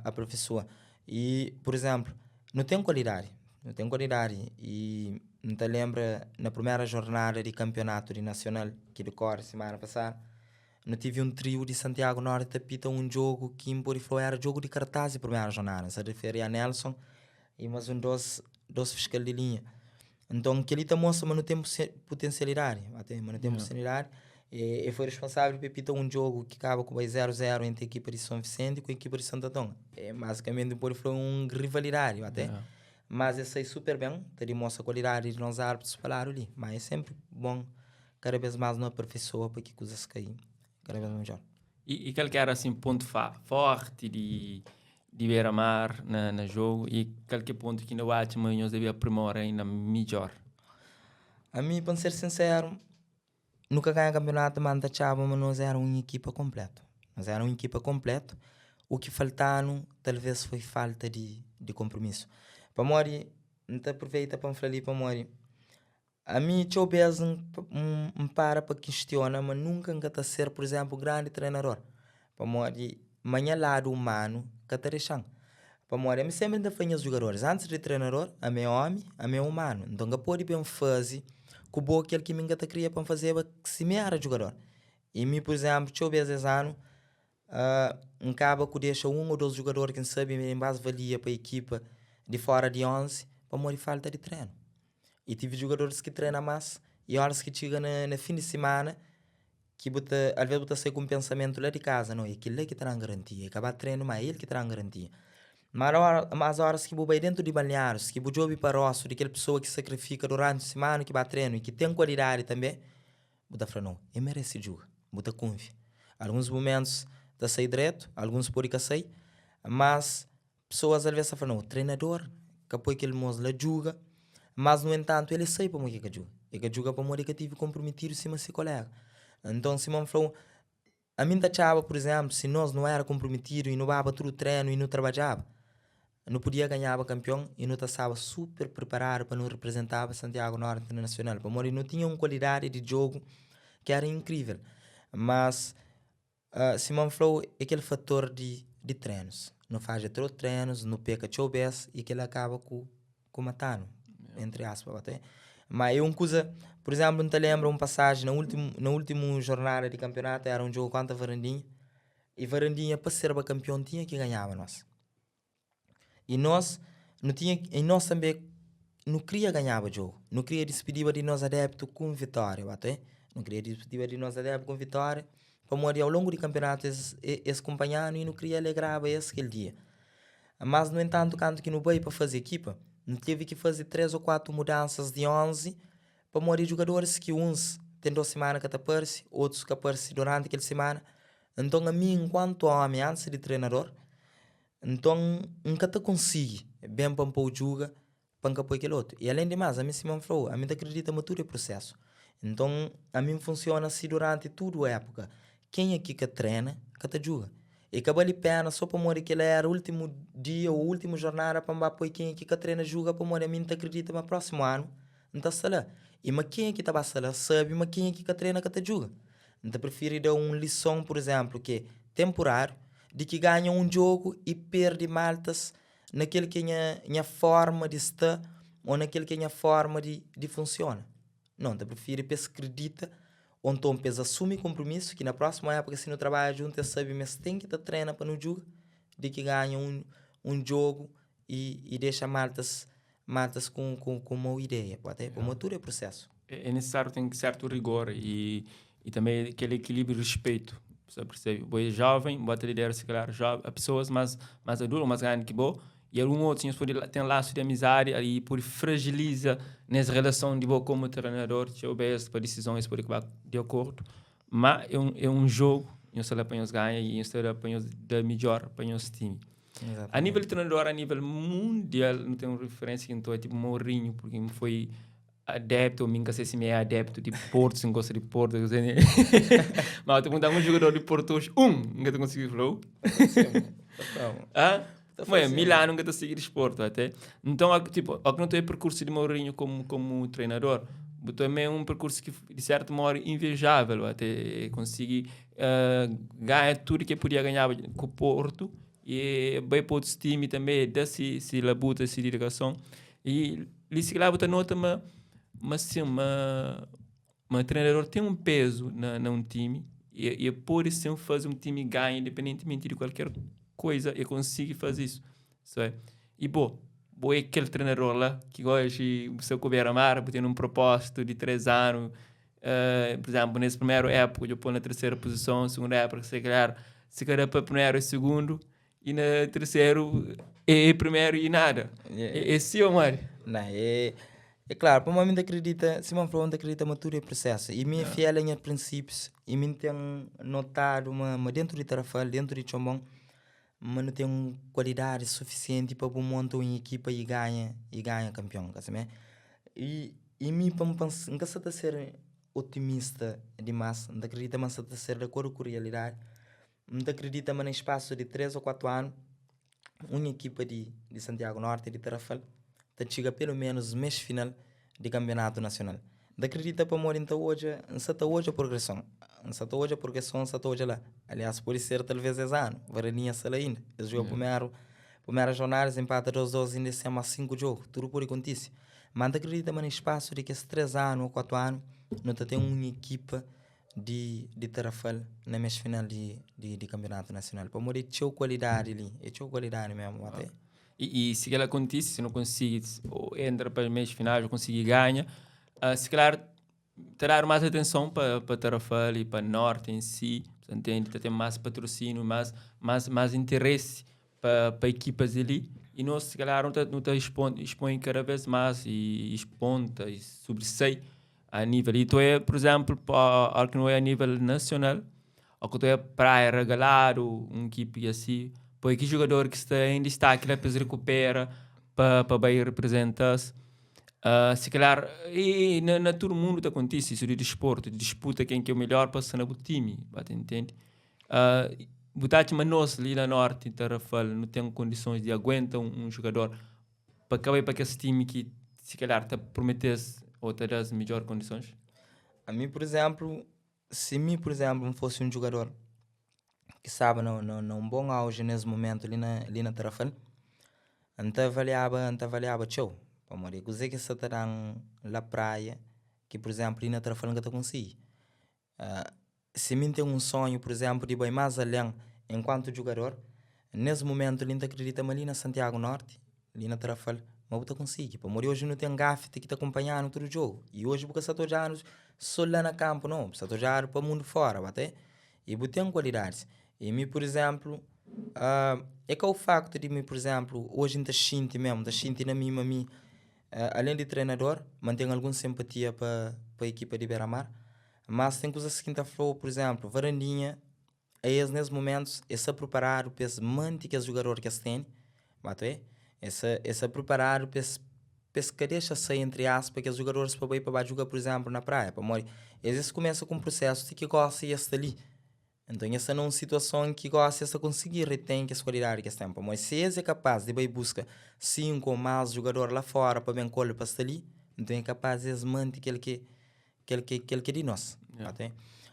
aperfeisoa. I pur izénplu, nu ten kualidadi, nu ten kualidadi i N ta lenbra na primera jornada di kanpionatu di nasional ki dikore simana pasadu, nu tivi un triu di Santiago Norte ta pita un djogu ki N pode fla era djogu di kartaz di primera jornada. N sa riferi a Nelson i mas un dos, dos fiskal di linha. Nton kel-li ta mostra ma nu ten putensialidadi, ma nu ten putensialidadi. E foi responsável pa pita un djogu ki kaba ku bai 0-0 entri ekipa di Son Visenti ku ekipa di Santo Anton. É bazikamenti nu pode fla un rivalidadi até. Mas es sai super ben, ta dimostra kualidadi di nos árbitros pa ladu li. Ma é senpri bon kada bes más nu aperfeisoa pa ki kuzas kai kada bes midjor. I kal ki éra asin pontu fórti di di Beira Mar na na jogu i kal ki pontu ki inda bu atxa ma nhos debe aprimora inda midjor? Ami pa N ser sinseru, nu ka ganha kanpionatu ma N ta atxaba ma nos éra un ekipa konplétu. Nos éra un ekipa konplétu, u ki falta-nu talvês foi falta di di konpromisu. Pamodi, N ta apruveita pa N fla li pamodi Ami txeu bês N para pa kistiona ma nunka N ka ta ser, pur izénplu, grandi trenador. Pamodi ma nha ladu umanu ka ta dexa-m. Pamodi ami sénpri N ta fla nhas jugadoris, antis di trenador, ami é ómi, ami é umanu. Nton N ka pode ben faze ku bo kel ki mi N ka ta kria pa N fazeba si mi éra jugador. I mi, pur izénplu, txeu bês es anu, N kaba ku dexa un ô dôs jugador ki N sabe ma é más valia pa ekipa di fóra di 11 pamodi falta di trenu. I tive jugadoris ki trena más i óras ki txiga na na fin di simana ki bu ta alvês bu ta sai ku un pensamentu la di kaza, no é kel-la ki ta da-m garantia, é ka ba trenu má é el ki ta da-m garantia. Má mas óras ki bu bai déntu di balneárius, ki bu djobe pa róstu di kel pesoa ki sakrifika duranti simana ki ba trenu i ki ten kualidadi tanbê, Bu ta fla, No, e merese djuga. Bu ta kunfia. Alguns mumentus ta sai dretu, alguns pode ka sai, mas pesoas alvês ta fla, No, trenador ka poi kel mos la djuga. Mas, nu entantu, el e sai pamodi ki el ka djuga. El ka djuga pamodi el ka tivi konprometidu sima se kolega. Nton, sima N fla-u, Ami N ta atxaba, pur izénplu, si nos nu éra konprometidu i nu baba tudu trenu i nu trabadjaba, nu podia ganhaba kanpion i nu ta staba super priparadu pa nu riprizentaba Santiago Norte na nasional, pamodi nu tinha un kualidadi di djogu ki éra inkrível. Mas, sima N fla-u, é kel fator di di trenus. Nu fadja txeu trenus, nu peka txeu bês i kel-la kaba ku ku matanu, entre aspas, ba ta Ma é un kuza, por exemplo, N ta lembra un pasaji na ultimu, na ultimu jornada di kanpionatu, era un djogu kontra Varandinha, i Varandinha pa serba kanpion tinha ki ganhaba nos. I nos, nu tinha, i nos tanbe nu kria ganhaba djogu, nu kria dispidiba di nos adeptu ku un vitória, ba ta Nu kria dispidiba di nos adeptu ku un vitória, pamodi au longu di kanpionatu es, es kunpanha-nu i nu kria alegraba es kel dia. Mas, nu entantu, kantu ki nu bai pa faze ekipa, nu tevi ki faze 3 ô 4 mudansas di 11 pamodi djugadoris ki uns ten 2 simana ka ta parse, otus ka parse duranti kel simana. Nton, ami nkuantu omi, antis di trenador, nton N ka ta konsigi ben pa N pô-u djuga pa N ka poi kel otu. I alen di más, ami sima N fla-u, ami N ta kridita ma tudu é prusésu. Nton, ami N funsiona si duranti tudu épuka. Kenha ki ka trena, ka ta djuga. I ka bali péna sô pamodi kel-la éra últimu dia ô últimu jornada pa N ba poi kenha ki ka trena djuga pamodi ami N ta kridita ma prósimu anu N ta sta la. I ma kenha ki ta ba sta la sabe ma kenha ki ka trena ka ta djuga. N ta prifiri da un lison, pur izénplu, ki é tenpuráriu, di ki ganha un djogu i perde maltas Na kel ki é nha, nha forma di sta. ô na kel ki é nha forma di di funsiona. Nau, N ta prifiri pa es kridita ô nton pa es asumi konpromisu ki na prósimu épuka si nu trabadja djuntu es sabe ma es ten ki ta trena pa nu djuga di ki ganha un un djogu i i dexa maltas maltas ku ku ku mau ideia. Pamodi tudu é prusésu. É nisisáriu ten sertu rigor i i tanbe kel ekilíbriu di respetu. Bu persebi? Bo é jóven, bo ta lidera si kalhar a pesoas más más adultu ô más grandi ki bo i algun otus nhos pode ten lasu di amizadi i pode frajiliza nes relason di bo komu trenador txeu bes pa disizon es pode kaba di akordu. Má é un é un jogu, nhos sta la pa nhos ganha i nhos sta la pa nhos da midjór pa nhos timi. A nível di trenador a nível mundial nu ten un referénsia ki N ta odja tipo Mourinho purki N foi adeptu, mi N ka sai si mi é adeptu di Porto, si N gosta di Porto, ka sai ma ta pergunta un jogador di Porto oji, un, N ka ta konsigi fla-u. Ah? Mãe, Milano N ka ta sigi disportu até. Nton, tipo, o ki nu ta oja perkursu di Mourinho komu, komu treinador, bu ta oja un perkursu ki di sertu modu invejável, até konsigi uh, ganha tudu ki podia ganhaba ku Porto e bai pa otus timi tanbe, da si, si labuta, si didikason. E li si kila bu ta nota ma ma sin ma ma treinador ten un pezu na na un timi e e pode sin faze un timi ganha independentimenti di kualker koiza e konsigi faze isu so e bo bo é kel treinador la ki gosi bu sta ku bera mar bu ten un propostu di 3 anu uh, por exemplo nes primeru époka dja poi na terceira posison segunda époka se calhar se calhar pa primeru e segundo E na terceru é primeru e nada. É, é si ou Mário? Não, é, é claro, pa mi ta acredita, sima N fla, N ta acredita ma tudu é prosesu. E mi é fiel a nha prinsípius e mi N ten notadu ma, ma dentu di Tarrafal, dentu di Txonbon, ma nu ten kualidadi sufisienti pa bu monta un ekipa i ganha, i ganha kanpion, ka sabe? E, e mi pa N pensa, N ka sa ta ser otimista dimas, N ta acredita ma N sa ta ser di akordu ku realidadi. N ta kridita ma na spasu di 3 ô 4 anu, un ekipa di di Santiago Norte di Tarrafal ta txiga pelu menus mes final di kanpionatu nasional. N ta kridita pamodi N ta odja, N sa ta odja progreson, N sa ta odja progreson, N sa ta odja la. Aliás, pode ser talvês es anu, Varandinha sta la inda. Es djoga primeru, primeru jornada es inpata 2-2 inda es ten más 5 djogu, tudu pode kontise. Ma N ta kridita ma na spasu di kes 3 anu ô 4 anu, nu ta ten un ekipa di di Tarrafal na mes final di di di kanpionatu nasional pamodi é txeu kualidadi li é txeu kualidadi mesmu ate. I, i si kel akontise, si nu konsigi entra pa mes final, nu konsigi ganha, uh, si kalar ta dadu más atenson pa, pa Tarrafal i pa Norte em si, sa ntende? Ta ten más patrosínio, más, más, más interesse pa, pa ekipas di li. I nos, si kalar, nu ta, nu ta expon, expõe kada vez más i exponta i sobresai A nível, e tu é, por exemplo, pa ora que não é a nível nacional, ou que tu é praia regalado, um equipe assim, pô, que jogador que está em destaque lá, depois recupera para pa vai representar. Uh, se calhar, e, e na, na todo mundo tá acontece isso de desporto, de disputa quem que é o melhor passa na time, bate, entende? Uh, botar mas nós ali na norte, em Tarrafal, não tem condições de aguentar um, um jogador pa ka bai pa kes timi ki si kalhar ta promete-s ô ta da-s midjór kondisons? Ami, pur izénplu, si mi, pur izénplu, N fosi un djugador ki staba na na na un bon auji nes momentu li na li na Tarrafal, N ta avaliaba N ta avaliaba txeu, pamodi kuzê ki sta ta da-m la Praia ki, pur izénplu, li na Tarrafal N ka ta konsigi. Si mi N ten un sonhu, pur izénplu, di bai más alén enkuantu djugador, nes mumentu li N ta kridita ma li na Santiagu Norti, li na Tarrafal, ma bu ta konsigi. Pamodi oji nu ten gafete ki ta kunpanha-nu tudu djogu. I oji bu ka sa ta odja-nu so la na kanpu, nau. Bu sa ta odjadu pa mundu fora, ba ta I bu ten kualidadis. I mi, pur izénplu, é ka u faktu di mi, pur izénplu, oji N ta xinti mésmu, N ta xinti na mi ma mi Alén di trenador, ma N ten algun sinpatia pa pa ekipa di Beira-Mar. Mas ten kuzas ki N ta fla-u, pur izénplu, Varandinha, a es nes mumentus es sta pruparadu pa es manti kes jugador ki es tene, ba ta oe? Es sta es sta pruparadu pa es pa es ka dexa sai, entri aspa, kes jugadoris pa bai pa ba djuga, pur izénplu, na Praia. Pamodi es es kumesa ku un prusésu ti ki gosi es sta li. Nton, es sta na un situason ki gósi es ta konsigi retén kes kualidadi ki es ten. Pamodi si es é kapás di bai buska 5 ô más jugador la fóra pa ben kol pa sta li, nton é kapás di es mante kel ki kel ki kel ki é di nos. Yeah.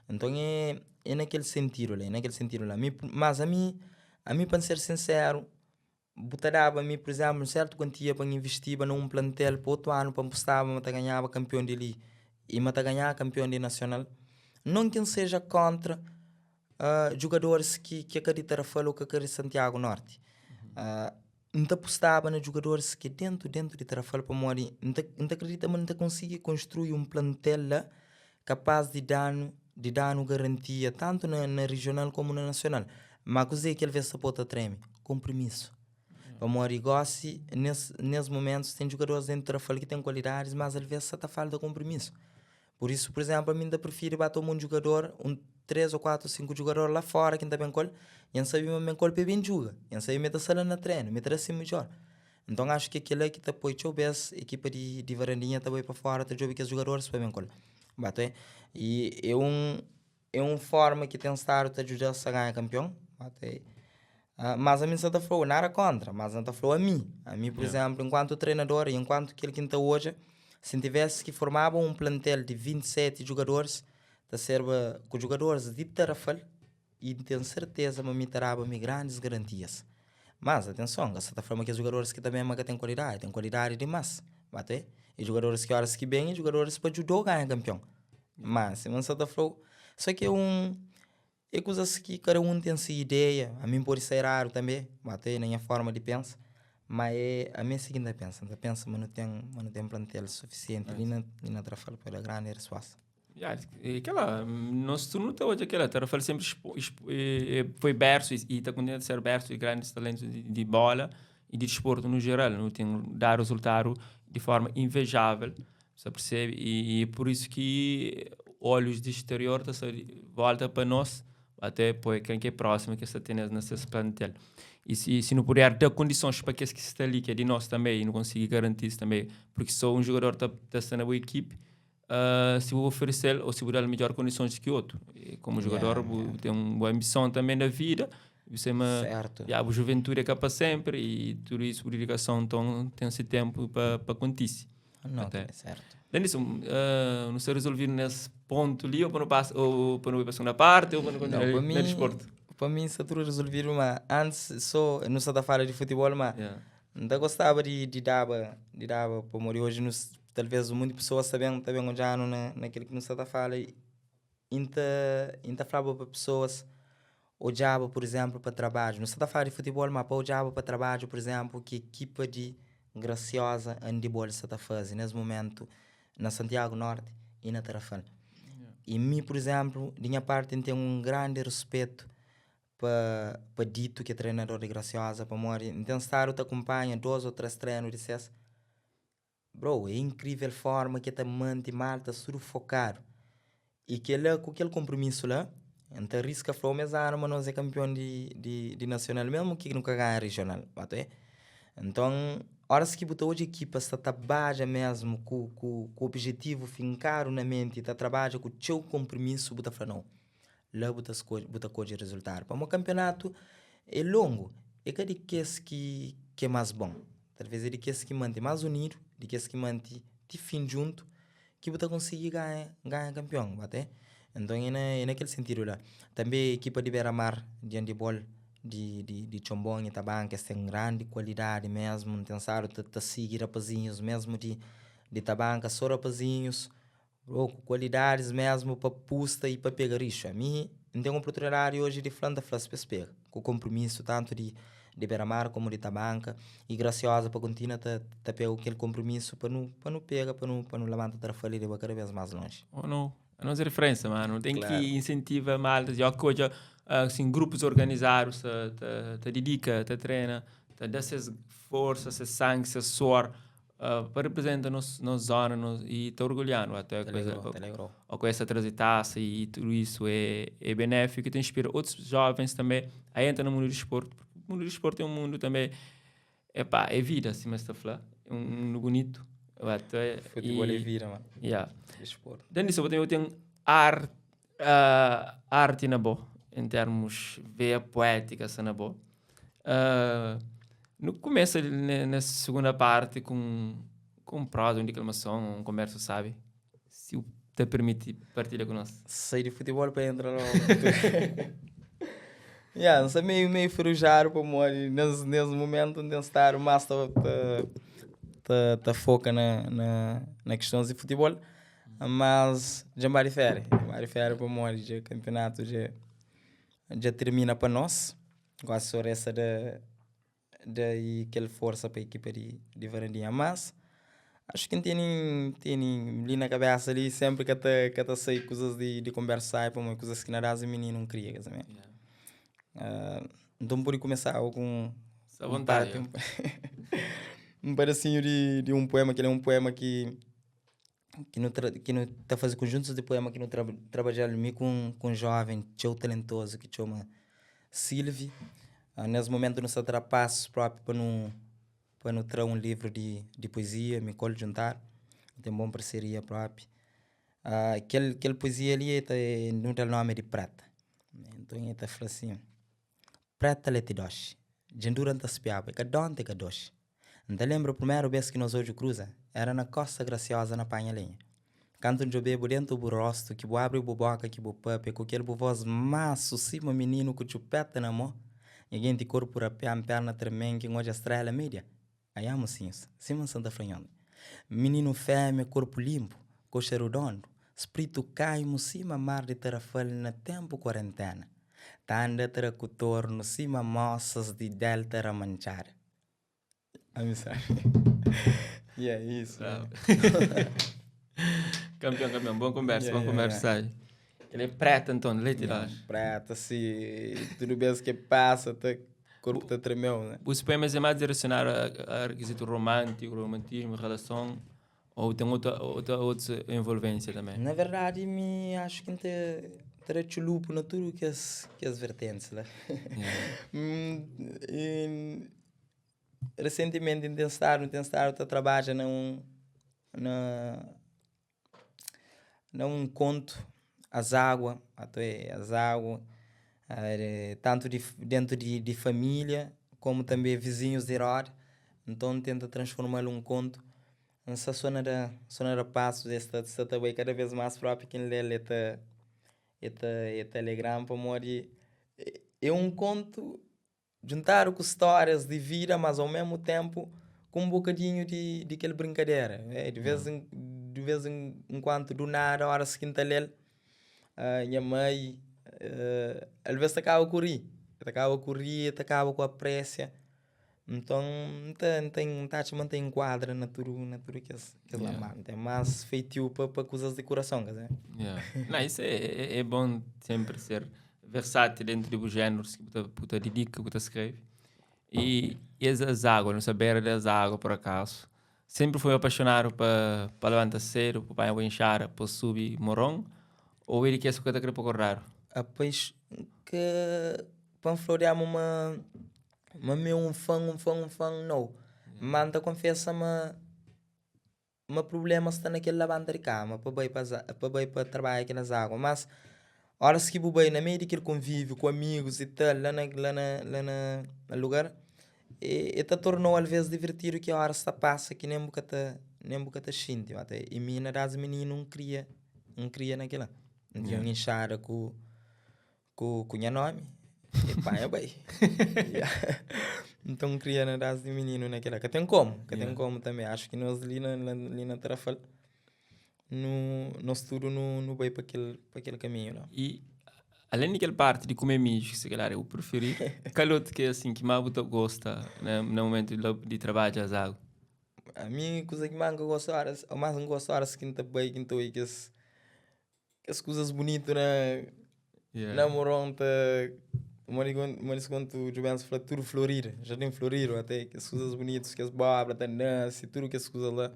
Nton é é na kel sentidu la, é na kel sentidu la. Mi, mas ami, ami pa N ser sinseru. Bu ta daba mi, pur izénplu, un sértu kuantia pa N invistiba na un plantel pa otu anu pa N pustaba ma ta ganhaba kanpion di li i ma ta ganhaba kanpion di nasional. Non ki N seja kóntra djugadoris ki ki é ka di Tarrafal ô ka ka di Santiagu Norti. N ta pustaba na djugadoris ki é déntu déntu di Tarrafal pamodi N ta N ta kridita ma N ta konsigi konstrui un plantel la kapás di da-nu di da-nu garantia tantu na na rijional komu na nasional. Má kuzê ki alvês ta pô ta treme? Konprimisu. Pamodi gósi nes nes mumentus ten djugadoris déntu Tarrafal ki ten kualidadis, mas alvês sa ta falta konprimisu. Pur isu, pur izénplu, ami N ta prifiri ba toma un djugador, un três ô kuatu ô sinku djugador la fóra ki N ta ben ku el, i N sabe ma N ben ku el pa el ben djuga, i N sabe ma el ta sta la na trenu, ma el ta da se midjór. Nton, axu ki é kel-la ki ta poi txeu bês ekipa di di Varandinha ta bai pa fóra ta djobe kes djugadoris pa ben ku el. Ba ta I é un é un fórma ki ten stadu ta djuda-s a ganha kanpion. Ba ta Mas ami N sa ta fla-u, nada kóntra, mas N ta fla-u ami. Ami, pur izénplu, enkuantu trenador i enkuantu kel ki N ta odja, si N tivesi ki formaba un plantel di 27 djugadoris, ta serba ku djugadoris di Tarrafal i N ten serteza ma mi ta daba mi grandis garantias. Mas, atenson, N ka sa ta fla ma kes djugadoris ki ta ben ma ka ten kualidadi, ten kualidadi dimás. Ba ta E djugadoris ki óras ki ben é djugadoris pa djuda-u ganha kanpion. Má, sima N sa ta fla-u, sô ki é un É kuzas ki kada un ten se ideia, ami N pode sta eradu tanbe, ma ta na nha forma di pensa, ma é ami é si ki N ta pensa, N ta pensa ma nu ten ma nu ten plantel sufisienti li na li na Tarrafal pa da grandi resposta. Ya, e kela, nos tudu nu ta odja kela, Tarrafal sempri foi bersu i ta kontinua ta ser bersu di grandis talentus di bola i di disportu nu jeral, nu ten dadu rezultadu di forma invejavel Sa percebe? E, e por isso que olhos de exterior ta sa volta pa nós até poi quem que é próximo que está tendo na ses plantel. E se, se não puder dar condições para aqueles que está ali, que é de nós também, e não conseguir garantir isso também, porque só um jogador está tá está na boa equipe, uh, se vou oferecer ou se vou dar melhor condições que outro. E como jogador, yeah, yeah. tem uma boa ambição também na vida, você é certo. Yeah, a juventude é para sempre e tudo isso, dedicação, então tem esse tempo para acontecer. Não, Até. certo. Denison, uh, não se resolvido nesse ponto ali, ou para não passa, ou para não ir para a segunda parte, ou para não continuar para mim, desporto? Para mim está tudo resolvido, mas antes só não está a falar de futebol, mas yeah. não gostava de de dava, de dava para morrer hoje, nos, talvez muitas pessoas também também já na naquilo que não está a falar e inta inta falava para pessoas odjaba, por exemplo, pa trabadju. Nu sta ta fala di futibol, ma pa odjaba pa trabadju, por exemplo, ki ekipa di Graciosa Handball sta ta faze nes momentu na Santiago Norte y na Tarrafal. Y mi, por exemplo, di nha parti N ten un grandi ruspetu pa pa Dito ki é trenador di Graciosa, pamodi N ten stadu ta kunpanha dos o tres trenu di ses. Bro, é inkrivel forma ki el ta manti malta tudu fokadu. I kela, ku kel konpromisu la, N ta riska fla-u ma es anu ma nos é kanpion di di di nasional mésmu ki nu ka ganha rijional. Ba ta obi? Nton, óras ki bu ta odja ekipa sta ta badja mésmu ku ku ku obijetivu finkadu na menti, ta trabadja ku txeu konpromisu, bu ta fla, nau, la bu ta skodje, bu ta kodje rezultadu. Pamodi kanpionatu é longu, é ka di kes ki ki é más bon, talvês é di kes ki mante más unidu, di kes ki mante ti fin djuntu, ki bu ta konsigi ganha, ganha kanpion, ba te. Nton é na, é na kel sentidu la. Tanbe ekipa di Bera Mar di andibol di di di Txonbon i Tabanka es ten grandi kualidadi mesmu, N ten stadu ta ta sigi rapazinhus mesmu di di Tabanka, so rapazinhus Bro, ku kualidadis mesmu pa pusta i pa pega rixu. Ami, N ten oportunidadi oji di fla, N ta fla-s pa es pega, ku konpromisu tantu di di Beira-Mar komu di Tabanka i Grasioza pa kontinua ta ta pega ku kel konpromisu pa nu pa nu pega, pa nu pa nu labanta Tarrafal i leba kada bes más lonji. Oh no, a nos referência, mano. Tem que incentiva malta, já que hoje assim, grupos organizados ta, ta, ta dedica, ta treina, ta dá ses força, ses sangue, ses suor Pa representa nos nos zona nos e ta orgulhanu até Ta alegrou, ta alegrou. O ku essa traze taça e tudo isso é é benéfico e ta inspira outros jovens também a entra no mundo do desporto porque o mundo do desporto é um mundo também epá é vida sima es ta fla é um mundo bonito até Futebol é vida mano. Yeah. Desporto. Dentro disso eu tenho arte arte na bo em termos veia poética sa na bo Nu kumesa nes segunda parti ku un proza, un diklamason, un konbersu sabi, si bu ta pirmiti partilha ku nos. Sai di futibol pa entra logu. Yeah, N sta meio, meio ferujadu pamodi nes, nes momentu N ten stadu más ta, ta, ta, ta foka na, na, na kistons di futibol. Mas dja N ba di féria, dja N ba di féria pamodi dja kanpionatu dja, dja tirmina pa nos. Gosi so resta da da i kel forsa pa ekipa di di Varandinha. Mas acho ki N tene N tene li na kabesa li senpri ka ta ka ta sai kuzas di di konbersa i pamodi kuzas ki na daz di mininu N kria kes me. Nton N pode kumesa ku un Sta vontadi. Un padasinhu di di un puema, kel é un puema ki ki nu tra ki nu ta faze konjuntus di puema ki nu tra trabadja-l mi ku un ku un joven txeu talentozu ki txoma Silvi. Nes momentu nu sta tra pasus propi pa nu pa nu tra un livru di di poezia mi ku el djuntadu, nu ten bon parseria propi. Kel kel poezia li e ta nu da-l nomi di Preta. Nton e ta fla sin. Preta leti doxi Dja N dura N ta spiaba E ka donti e ka doxi N ta lenbra primeru bes ki nos odju kruza Era na Kosta Grasioza na panha lenha Kantu N djobe-bu dentu bu rostu Ki bu abri bu boka ki bu papia Ku kel bu vos mansu sima mininu ku txupeta na mo Nha genti korpu rapia-m perna treme-m Ki N odja strela media Aiá mosinhus, sima N sa ta fla nhos, mininu fémia, korpu linpu, koxa rudondu, spritu kaimu sima mar di Tarafal na tenpu kuarentena, ta anda ta da kutornu sima mosas di Delta Ramantxada. Ami sabi. Yeah, isso. Bravo. Campeão, campeão. Bom conversa, Yeah, bom yeah, conversa. yeah. Ele é preta, então, leite Yeah, lá. preta, si tudu bes ke passa ta Korpu ta tremeu, né? Bus poemas é mais direcionado a, a requisito romântico, romantismo, relação, ou tem outra, outra, outra envolvência também? Na verdade, mi acho que N ta, ta da txulupu na tudu kes, kes vertentes la. Yeah. E recentemente N ten stadu, N ten stadu ta trabadja na un, na Na un kontu azágua, ato é azágua, tantu di dentu di família komu tanbe vizinhus di roda, nton N tenta transforma-l un kontu, N sta so na da so na da pasus, es sta sta ta bai kada bes más propi ki N lé-l e ta e ta e ta alegra-m pamodi é un kontu Djuntadu ku stórias di vida, mas au mesmu ténpu ku un bokadinhu di, di kel brinkadera. É, di vez en, di vez en kuantu, du nada, óras ki N ta lé-l, nha mai alvês ta kaba ku ri, ta kaba ku ri, ta kaba ku apresia. Nton, N ta, N ta, N ta atxa ma N ta inkuadra na tudu, na tudu kes, kes la. Má N ten más feitiu pa, pa kuzas di kurason, ka sabe? Yeah. Não, isso é, é, é bom sempre ser versátil dentro de bu géneros que bu ta, bu ta dedica, bu ta escreve. E, e as, as águas, não saber das águas por acaso. Sempre fui apaixonado pa, pa levanta cedo, pa panha enxada, pa subir moron, ou ele que é que ta querer pa acordar? Apais, que pa N fla-u ma ma mi é un fan, un fan, un fan, nau. Ma N ta konfesa ma ma prubléma sta na kel labanta di kama pa bai pa pa bai pa trabadja ki nas agua mas óras ki bu bai na meiu di kel konvíviu ku amigus i tal la na la na la na lugar e ta torna-u alvês divirtidu ki óras ta pasa ki nen bu ka ta nen bu ka ta xinti i mi na das mininu N kria N kria na kila N tinha un inxada ku Ku ku nha nomi e panha bai Nton kria na das di mininu na kila ka ten komu ka ten komu tanbe axu ki nos li na li na Tarrafal nu nos tudu nu nu bai pa kel pa kel kaminhu la. I alen di kel parti di kume midju ki si kalhar é bu prifiridu kal otu ki é asin ki más bu ta gosta na na mumentu di trabadja azagu? Ami kuza ki más N ka gosta óras más N gosta óras ki N ta bai ki N ta oi kes Kes kuzas bunitu na Yeah. na moron ta modi modi kontu Jubenz fla tudu floridu, jardim floridu ate kes kuzas bunitus, kes bobra ta nase, tudu kes kuzas la.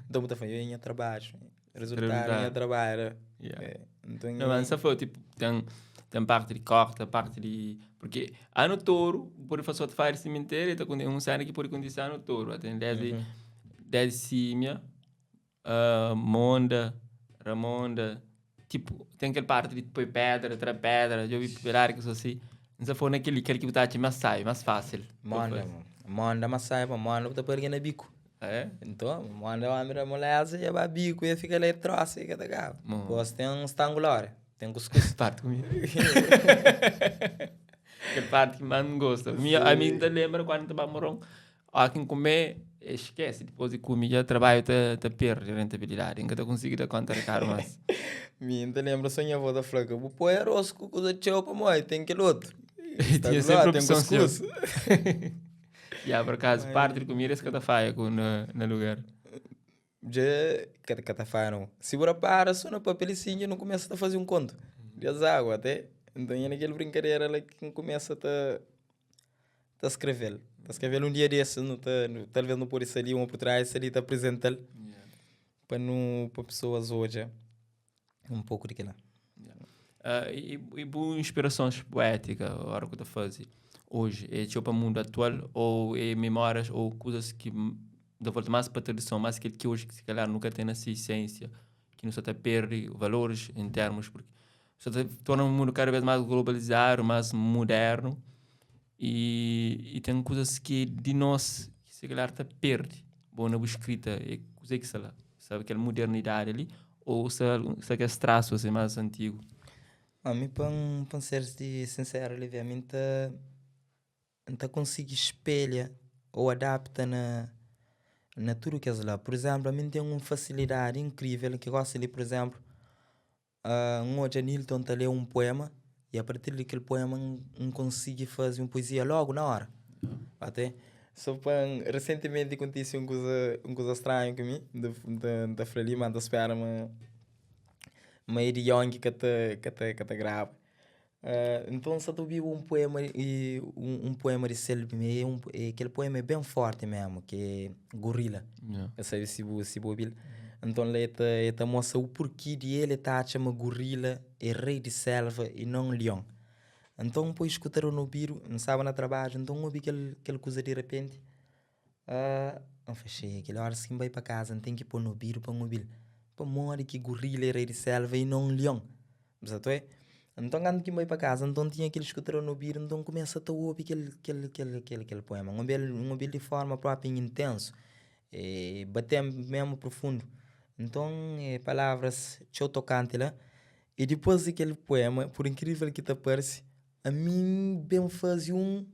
Nton bu ta fla, nha trabadju, rezultadu di nha trabadju. Yeah. É, nton Não, mas só foi, tipo, tem, tem parte de corta, parte de. Porque ano touro, pode fazer só faz cemitério, tá com um cena que pode acontecer ano touro. Tem desde, desde símia, Monda, Ramonda, tipo, ten kel parti di poi pedra, tra pedra, djobe pilar, kes asi. N sa fla na kel-li, kel ki bu ta atxa más sábi, más fásil. Monda, monda más sábi, pamodi monda bu ta poi algen na biku. Ah é? Nton, monda ómi da moleza, e ba biku, e fika la e trosa e ka ta kaba. Dipôs ten stangulória, ten kuskus. Parti kumida. Kel parti ki más N gosta. Mi, ami N ta lenbra kandu N ta ba Moron, óra ki N kume, eskese, dipôs di kume dja trabadju ta ta perde rentabilidadi, N ka ta konsigi da konta rekadu más. Mi N ta lenbra so nha avó ta fla ka bu poi arroz ku kuza txeu pamodi ten kel otu. Tinha senpri opson txeu. Ya, por akazu, parti di kumida es ka ta fadja ku na na lugar. Dja ka ka ta fala nau. Si bu rapara so na papel sin dja nu kumesa ta faze un kontu di azágua até. Nton é na kel brinkadera la ki N kumesa ta ta skreve-l. Ta skreve-l un dia desses nu ta talvez nu pode sta li un oportunidadi sta li ta aprizental pa nu pa pesoas odja un poku di kila. I bu inspirasons puétika ora ku ta faze oji é txeu pa mundu atual ou é memórias ou kuzas ki ta volta más pa tradison, más kel ki oji si kalhar nu ka ten na se isensia, ki nu sa ta perde valoris en termus porque sa ta torna mundu kada bes más globalizadu, más mudernu i ten kuzas ki é di nos ki si kalhar ta perde. Bo na bu skrita é kuzê ki sta la? Sabe kel mudernidadi li ou sta sta kes trasu asi más antigu? Ami pa N pa N ser sinseru li ami N ta N ta konsigi spelha ou adapta na na tudu kes la. Pur izénplu, ami N ten un fasilidadi inkrivel ki gosi li pur izénplu, N odja Nilton ta lé un puema y a partir di kel puema N konsigi faze un puezia lógu na óra. Ate so pa N resentimenti kontise un kuza un kuza stranhu ku mi, N ta fla li ma N ta spera ma ma é di Young ki ka ta ka ta ka ta graba. Nton N sa ta obiba un puema y un puema di Selby, e kel puema é ben forti memu ki é Gorila. Ka sabe si bu si bu obi-l. Nton la e ta e ta mostra u purki di el e ta atxa ma gorila é rei di selva y non lion. Nton N poi skutador na obidu, N staba na trabadju, nton N obi kel kel kuza di repenti, N fla, xee, kel óras ki N bai pa kaza N ten ki pô na obidu pa N obi-l. Pamodi ki gorila é rei di selva y non lion? Bu sa ta oi? Nton kantu ki N bai pa kaza, nton tinha kel skutador na obidu, nton N kumesa ta obi kel kel kel kel kel poema. N obi-l N obi-l di forma propi intensu, e bate-m memu profundu. Nton e palavras txeu tokanti la. I dipôs di kel poema, pur inkrivel ki ta parse, ami N ben faze un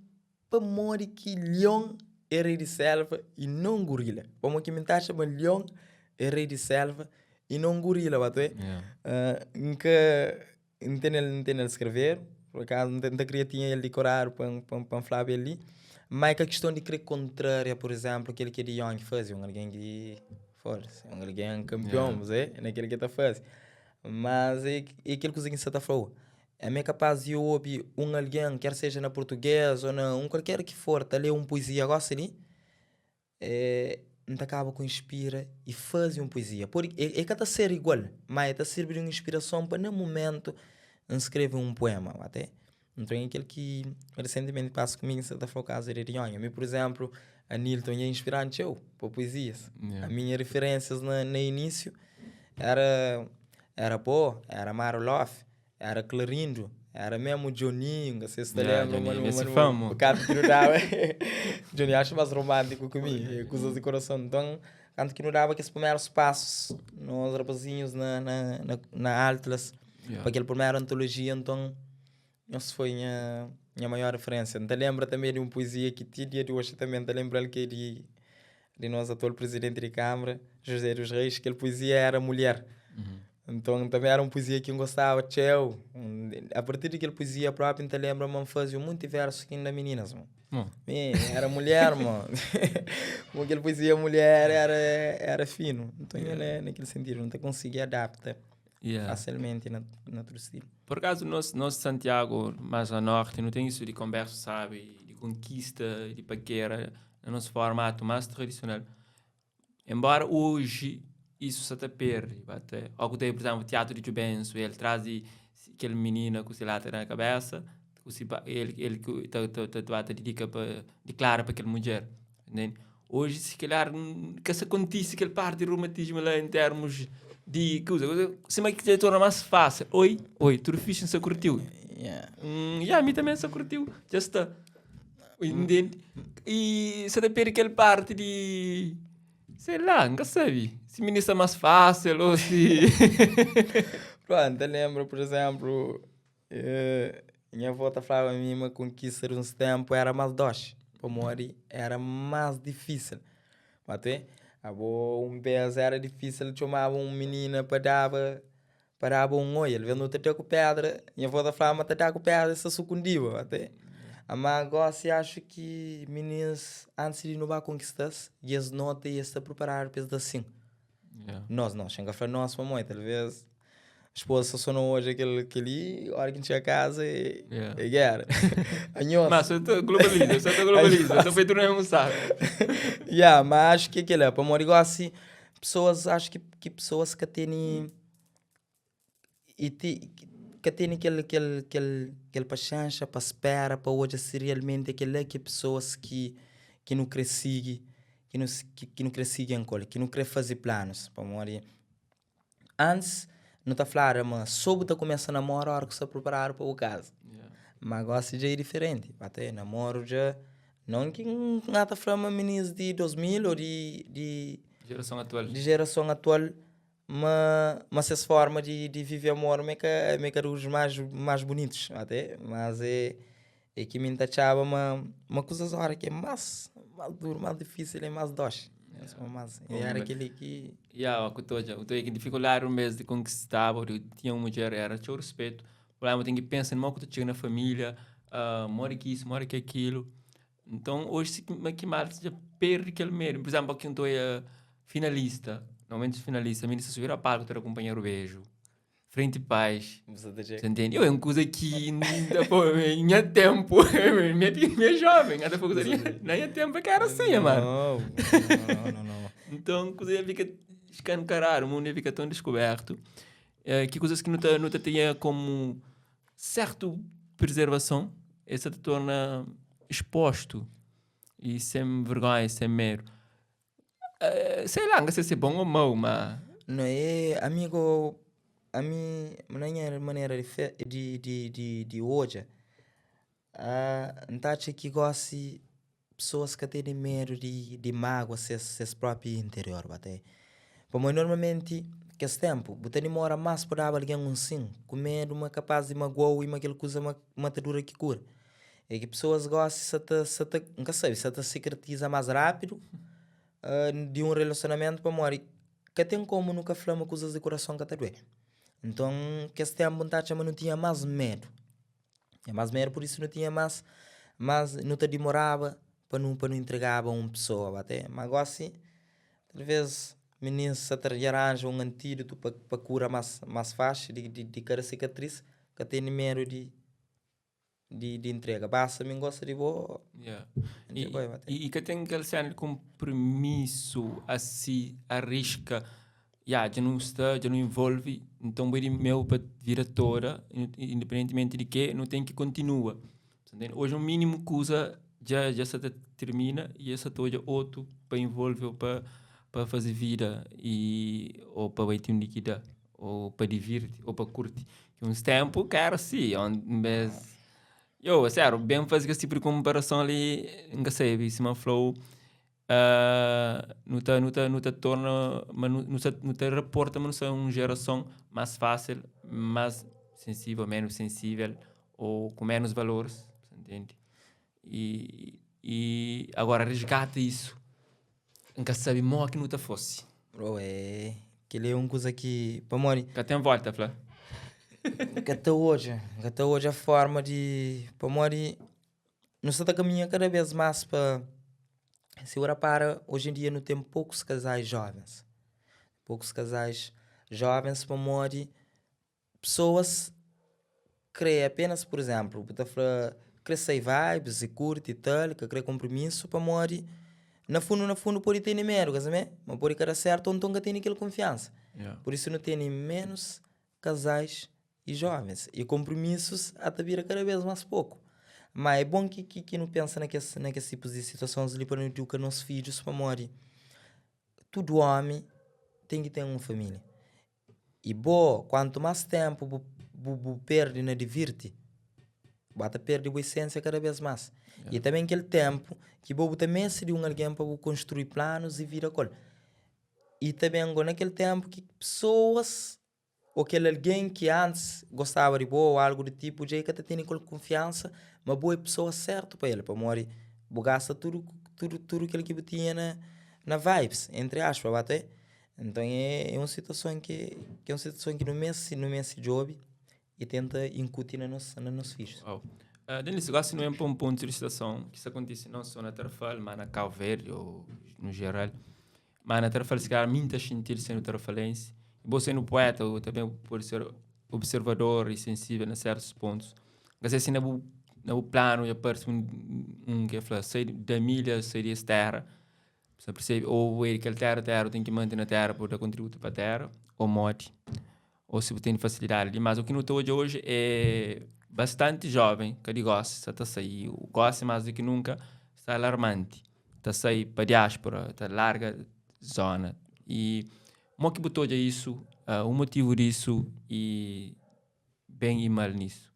Pamodi ki lion é rei di selva i non gurila? Pamodi ki mi ta atxa ma lion é rei di selva i non gurila, ba ta obi? N ka, N tene-l, N tene-l skrevedu, pur akazu N ta kria tinha el dikoradu pa N, pa N flaba el li, ma é ka kiston di kre kontraria, pur izénplu, kel ki Dion ki faze, un algen ki, foda-se, un algen kanpion, na kel ki el ta faze. Mas é kel kuza ki N sta ta fla-u. Ami é kapaz di obi un algen, ker seja na purtugês ô na un kualker ki for, ta lê un puezia gosi li, N ta kaba ku inspira i faze un puezia. Pode, e ka ta ser igual, má e ta sirbi di un inspirason pa na mumentu N skrebe un puema, ate. Nton é kel ki resentimenti pasa ku mi, N sa ta fla-u kazu di Rionha. Mi, pur izénplu, Anilton dja inspira-m txeu pa puezias. Ami nha referénsias na na inísiu éra éra bo, éra Mário Loff. Era Clarindo, era mesmo Johnny, nka sei se ta Yeah, lembra, Johnny, mano, esse mano, fã, mo. kantu ki nu daba, Johnny acho mais romântico que mim, é coisas de coração. Então, kantu ki nu daba kes primeiros passos, nós rapazinhos na, na, na, na Atlas, Yeah. pa kel primeira antologia, então, nhos foi nha, nha maior referência. N ta lembra também de um poesia que ti dia de hoje também n ta lembra-l que é de, de nos atual presidente de Câmara, José dos Reis, kel poesia era Mulher. Nton, tanbe éra un puizia ki N gostaba txeu. A partir di kel puizia própi, N ta lenbra ma N faze un monti vérsu ki inda mininas, mo. Mi éra mulher, mo. Mo kel puizia mulher éra, éra finu. Nton, nha na, na kel sentidu, N ta konsigi adapta fasilmenti na, na tudu stilu. Por akazu, nos, nos Santiagu, más a norti, nu ten isu di konbersu sabi, di konkista, di pakera, na nos formatu más tradisional. Enbóra oji isu sa ta perde, ba ta, ó ku ta pur izénplu tiatru di Txu Bensu, el tras di kel minina ku se lata na kabésa, ku si pa, el el ku ta ta ta ba ta didika pa diklara pa kel mudjer, ntende? Oji si kalhar ka sa kontise kel parti di romantismu la en termus di kuza, sima ki dja torna más fásil, oi, oi, tudu fixi N sa kurtiu, ya mi tanbe N sa kurtiu, dja sta. Entende? E sa ta perde kel parti di sei lá, N ka sabe si mininu sta más fásil ou si Pronto, ta lembra, por exemplo, Nha avó ta flaba mi ma konkista di uns ténpu éra más dóxi, pamodi éra más difísil. Ba ta ben? Abo un bês éra difísil txomaba un minina pa daba pa daba un oi, alvês nu ta da ku pédra, nha avó ta flaba ma ta da ku pédra es ta sukundiba, ba ta ben? Má gósi axu ki minis antis di nu ba konkista-s dja es nota i es sta priparadu pa es da sin. Nos, nos, xa N ka fla nos pamodi talvês Esposa sa sona odja kel kel-li, óra ki N txiga kaza é é géra. Anhos. Mas só ta globaliza, só ta globaliza, só foi tudo no mesmo saco. Yeah, mas acho que é kel-la, pamodi gósi pesoas, acho ki ki pesoas ka tene e ti ka tene kel kel kel kel paxénxa pa spera pa odja si realmenti é kel-la ki pesoas ki ki nu kre sigi, ki nu ki nu kre sigi ankor, ki nu kre faze planus, pamodi Antis, nu ta flada ma so bu ta kumesa namora óra ki bu sta priparadu pa bu kaza. Má gósi dja é diferenti. Ba ta namoru dja, non ki N ta fla ma minis di 2000 ô di di Jerason atual. Di jerason atual ma ma ses fórma di di vive amor ma é ka ma é ka dos más más bunitus. Ba ta mas é é ki mi N ta atxaba ma ma kuzas óra ki é más más duru, más difísil é más dóxi. Más, era kel-li ki. Ya, ku ta odja, ku ta odja ki difikuldadi un bes di konkistaba ô di tinha un mudjer era txeu ruspetu. Prublema ten ki pensa modi ku ta txiga na família, modi ki isu, modi ki akilu. Nton, oji si ki mal dja perdi kel medu. Pur izénplu, ki N ta odja finalista, normalmenti finalista, minista subi na palku ta da kunpanheru beju. Frenti pais. Você entende? Eu é uma coisa que pô, minha tempo, minha, minha jovem, até foi coisa na minha tempo que era assim, mano. Não, não, não, não. Então, coisa fica escancarado, o mundo fica tão descoberto. Eh, que coisas que não te, não te tinha como certo preservação, essa te torna exposto e sem vergonha, sem medo. Eh, sei lá, não sei se é bom ou mau, mas. Não é, amigo, ami, na nha manera di fe, di, di, di, di odja, N ta atxa ki gósi pesoas ka tene medu di, di mágua ses, ses própi interior, ba ta. Pamodi normalmenti kes ténpu bu ta dimora más pa daba algen un sin, ku medu ma kapás di magua-u i ma kel kuza ma, ma ta dura ki kura. É ki pesoas gósi sa ta, sa ta, N ka sabe, sa ta sikretiza más rápidu di un relasionamentu pamodi ka ten komu nu ka fla ma kuzas di kurason ka ta duê. Nton, kes ténpu N ta atxa ma nu tinha más medu, tinha más medu pur isu nu tinha más, más nu ta dimoraba pa nu, pa nu intregaba un pesoa ba te. Má gósi, talvês minis sa ta ranja un antídotu pa, pa kura más, más faxi di, di kada sikatris, ka tene medu di. Di, di entrega. Basta mi gosta di bo. Yeah. E, e, e ka ten kel cena di compromisso asi, arrisca. Ya, dja nu sta, dja nu envolve, nton bai di meu pa vida toda, independentemente di ke, nu ten ki kontinua. Hoje un mínimo kuza dja dja sa ta termina e dja sa ta odja otu pa envolve ou pa pa faze vida e ou pa bai ti undi ki da. Ou pa divirti, ou pa kurti. Ki uns ténpu ka éra si, un bes. Yo, sério, ben faze kes tipu di konparason li, N ka sabe, sima N fla-u, nu ta, nu ta, nu ta torna, ma nu, nu sta, nu ta raporta ma nu sta un jerason más fásil, más sensível, ménus sensível, ou ku ménus valoris, sa ntende? I, i agora resgata isu. N ka sabe mo ki nu ta fosi. Bro, é kel-li é un kuza ki pamodi. Ka ten volta, fla. N ka ta odja, N ka ta odja forma di pamodi nu sta ta kaminha kada bês más pa si bu rapara oji en dia nu ten pokus kazais jovens, pokus kazais jovens pamodi Pesoas kre apenas pur izénplu, bu ta fla kre sai vibes i kurti i tal, ka kre konpromisu pamodi na fundu na fundu pode tene medu, ka sabe? Ma pode ka da sértu ô nton ka tene kel kunfiansa. Pur isu nu tene ménus kazais i jóvens i konpromisus ata bira kada bês más poku. Má é bon ki ki nu pensa na kes na kes tipus di situasons li pa nu iduka nos fidjus pamodi tudu ómi ten ki ten un família. I bo, kuantu más ténpu bu, bu, bu perde na divirti, bu ta perde bu esénsia kada bês más. I tanbê kel ténpu ki bo bu ta meste di un algen pa bu konstrui planus di vida ku el. I tanbê na kel ténpu ki pesoas. Ô kel algen ki antis gostaba di bo ô algu di tipu dja el ka ta tene kel kunfiansa ma bo é pesoa sértu pa el pamodi bu gasta tudu tudu tudu kel ki bu tinha na na vibes entri aspas ba ta nton é un situason ki ki é un situason ki nu meste nu meste djobe i tenta inkuti na nos na nos fidjus. Uau. Denise, gosi nu ben pa un pontu di situason ki sta kontise non so na Tarrafal, ma na Kau Verdi ô nu jeral. Ma na Tarrafal si kalhar mi N ta xinti-l sendu tarrafalensi. Bo sendu pueta, bo tanbe bu pode ser observador i sensível na sertus pontus. N ka sai si na bu na bu planu dja parse un un ke fla sai da milha, sai di es tera. Bu ta persebe ou bu é di kel tera, tera bu ten ki mante na tera pa bu da kontributu pa tera ou modi. Ou si bu tene fasilidadi li. Mas o ki nu ta odja oji é bastanti joven ka di gosi sa ta sai. Gosi mas di ki nunka sta alarmanti. Ta sai pa diaspora, ta larga zona. I mo ki bu ta odja isu, uh, o motivu disu i ben i mal nisu?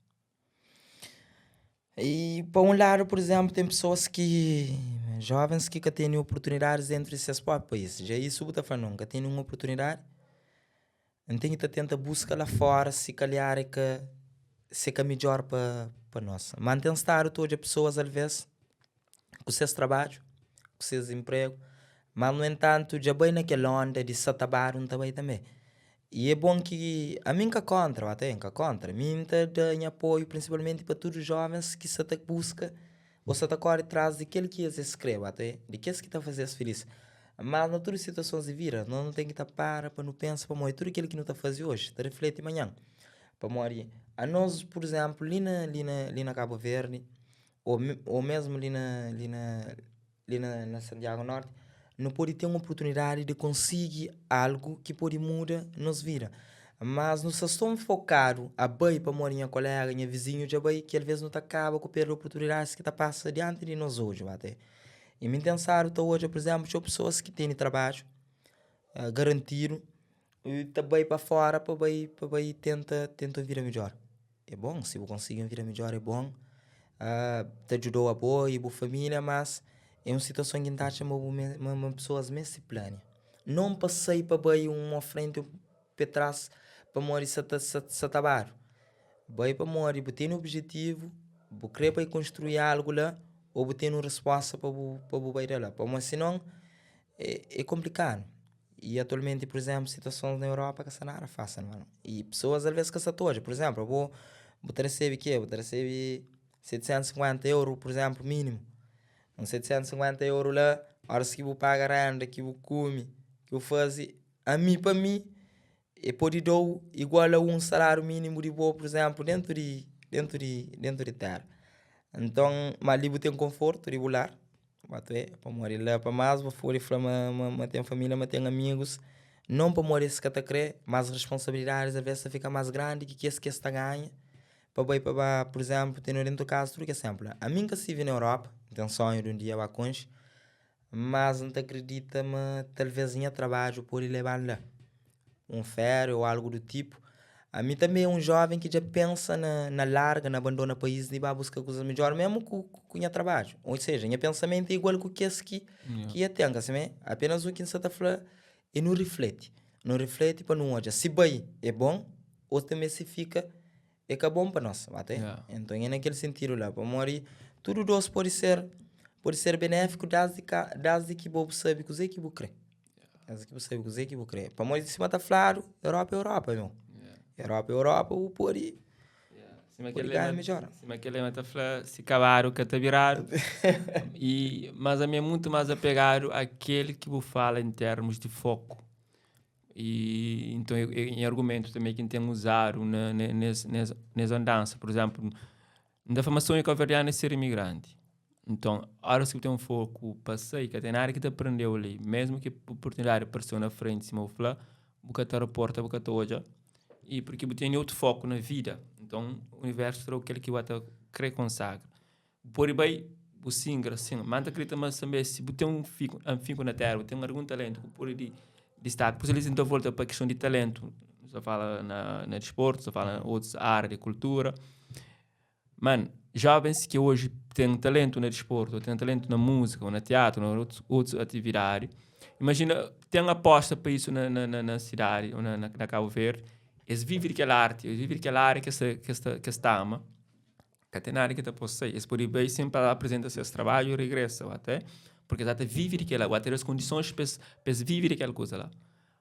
I pa un ladu, pur izénplu, ten pesoas ki, jovens ki ka tene oportunidadis dentru di ses própi país. Dja isu bu ta fla, nau, N ka tene un oportunidadi, N ten ki ta tenta buska la fora si kalhar é ka, si é ka midjór pa pa nos. Má N ten stadu ta odja pesoas alvês ku ses trabadju, ku ses inpregu, má nu entantu dja bai na kel onda di sa ta badu N ta bai tanbê. I é bon ki ami N ka kóntra, ata N ka kóntra, mi N ta da nha apoiu prinsipalmenti pa tudu jóvens ki sa ta buska ô sa ta kóre tras di kel ki es es krê, ata di kes ki ta faze-s filís. Má na tudu situasons di vida, nos nu ten ki ta para pa nu pensa pamodi tudu kel ki nu ta faze oji ta rifleti manhan. Pamodi anos, pur izénplu, li na li na li na Kabu Verdi ô ô mésmu li na li na li na na Santiago Norti, nu pode ten oportunidadi di konsigi algu ki pode muda nos vida. Mas nu sta so nfokadu a bai pamodi nha kolega, nha vizinhu dja bai, ki alvês nu ta kaba ku perde oportunidadis ki ta pasa dianti di nos odju ba te. I mi N ten stadu ta odja, pur izénplu, txeu pesoas ki tene trabadju garantidu i ta bai pa fora pa bai pa bai tenta tenta un vida midjór. É bon, si bu konsigi un vida midjór é bon, ta djuda-u abo i bu família, mas é un situason ki N ta atxa ma bu ma pesoas meste plania. Non pa sai pa bai un mo frenti un pe tras pamodi sa ta sa ta badu. Bai pamodi bu tene objetivu, bu kre bai konstrui algu la ô bu tene un resposta pa bu pa bu bai da la. Pamodi sinon é konplikadu. I atualmenti, pur izénplu, situasons na Europa ka sta nada fásil mano. I pesoas alvês ka sta ta odja. Pur izénplu, abo bu ta resebe ke? Bu ta resebe 750 euru, pur izénplu, mínimu. Un 750 euru la, óras ki bu paga renda, ki bu kume, ki bu faze, ami pa mi, e pode da-u igual a un saláriu mínimu di bo, pur izénplu, déntu di déntu di déntu di téra. Nton, ma li bu ten konfortu di bu lar. Ba tu é, pamodi la pa más bu pode fla ma ma ma ten família, ma ten amigus, non pamodi es ka ta krê, mas responsabilidadis alvês ta fika más grandi ki kes ki es ta ganha pa bai pa ba, pur izénplu, tene dentu kaza tudu kes sénplu la. Ami N ka stive na Europa, N ten sonhu di un dia ba konxe, mas N ta kridita ma talvês nha trabadju pode leba-m la. un féria ô algu du tipu. Ami tanbe é un jóven ki dja pensa na na larga, na abandona país di ba buska kuzas midjór mésmu ku ku nha trabadju. Ô seja, nha pensamentu é igual ku kes ki ki ya ten, ka simé? Apénas u ki N sa ta fla é nu rifleti. Nu rifleti pa nu odja si bai é bon ô tanbe si fika é ka bon pa nos. Ba ta Nton é na kel sentidu la, pamodi tudu dôs pode ser pode ser benéfiku désdi ka désdi ki bo bu sabe kuzê ki bu krê. Désdi ki bu sabe kuzê ki bu krê. Pamodi sima ta fladu, Europa é Europa, meu. Europa é Europa, bu pode Sima pode kel ganha lema, midjor. sima kel lema ta fla, si kabadu ka ta biradu. E, mas ami é mutu más apegadu a kel ki bu fala em termos di foku. E nton e, nha argumentu tanbe ki N ten uzadu na nes nes nes andansa. Pur izénplu, N ta fla ma sonhu kauverdianu é ser imigranti. Nton, óras ki bu ten un foku pa sai, ka ten nada ki ta prende-u li. Mésmu ki oportunidadi parse-u na frenti, sima bu fla, bu ka ta raporta, bu ka ta odja. I purki bu tene otu foku na vida. Nton, universu ta da-u kel ki bu ta kre konsagra. Bu pode bai, bu singra, sin. Má N ta kridita ma tanbe si bu ten un fiku, un finku na téra, bu ten algun talentu ku pode di distaka. Pur isu, N ta volta pa kiston di talentu. Nu sta fala na na disportu, nu sta fala na otus ária di kultura. Man, jovens ki oji ten talentu na disportu, ou ten talentu na múzika, ou na teatru, ou na otus otus atividadi, imajina ten aposta pa isu na na na sidadi ou na na Kabu Verdi. Es vive di kel arti, es vive di kel área ki es ta, ki es ta, ki es ta ama, ka ten nada ki ta pô-s sai. Es pode bai sen pa aprizenta ses trabadju i regresa, ou até, porque es ta vive di kel-la, ou até da-s kondisons pa es, pa es vive di kel kuza la.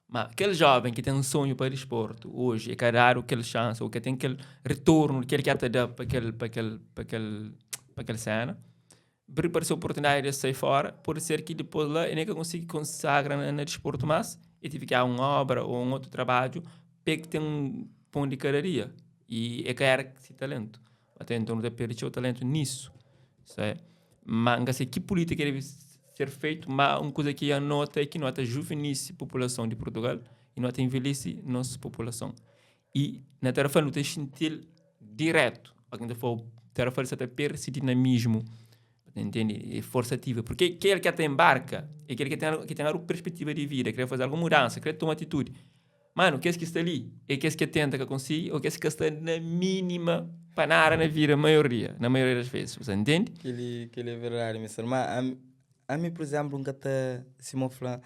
Ma kel jóven ki ten sonhu pa disportu oji, e ka dadu kel xansi ou ka ten kel ritornu di kel ki el ta da pa kel, pa kel, pa kel, pa kel séna, Bri parse oportunidadi di es sai fora, pode ser ki dipôs la e nen ka konsigi konsagra na disportu más, e tive ki a un obra ô un otu trabadju pa e ten un pon di kada dia y e ka era si talentu. Até nton nu ta perde txeu talentu nisu, sabe? Ma N ka sai ki pulítika debe ser feitu, ma un kuza ki N nota é ki no ta juvenise populason di Purtugal y no ta envelhese nos populason. Y na Tarrafal nu ta xinti-l diretu. Algen ta fla-u, Tarrafal sa ta perde se dinamismu, ta intende? E forsa ativa. Purke kel ki ta enbarka é kel ki ten ki ten algun perspetiva di vida, kre faze algun mudansa, kre toma atitudi. Manu, kes ki sta li é kes ki tenta ka konsigi ô kes ki ka sta na mínima pa nada na vida, maioria, na maioria das vezes. Bu sa intende? Kel-li, kel-li é verdadi, mister. Ma ami, ami pur izénplu, N ka ta, sima bu fla,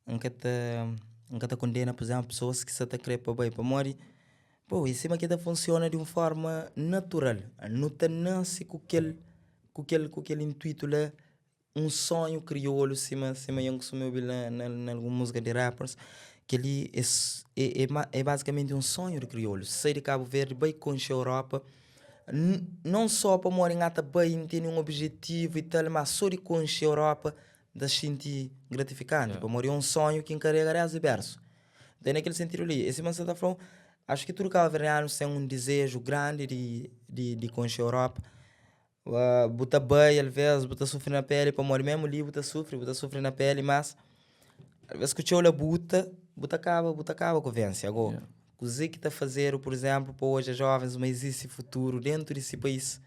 N ka ta N ka ta kondena pur izénplu pesoas ki sa ta krê pa bai pamodi bo é sima ki ta funsiona di un forma natural nu ta nase ku kel ku kel ku kel intuitu la un sonhu kriolu sima sima nha kustuma obi na na algun múzika di rappers kel-li é é é bazikamenti un sonhu di kriolu sai di Kabu Verdi bai konxe Europa non só pamodi N ata bai N tene un objetivu i tal mas só di konxe Europa N ta xinti gratifikanti yeah. Pamodi é un sonhu ki N karega desdi bersu. Nton, na kel sentidu li, é sima N sa ta fla-u, axu ki tudu kabuverdianus ten un dizeju grandi di di di konxe Europa. Uh, bu ta bai, alvês bu ta sufri na péli, pamodi mésmu li bu ta sufri, bu ta sufri na péli, mas alvês ku txeu labuta, bu ta kaba, bu ta kaba ku vense. Agó, yeah. Kuzê ki ta fazedu, pur izénplu, pa odja jóvens ma izisti futuru déntu di se país?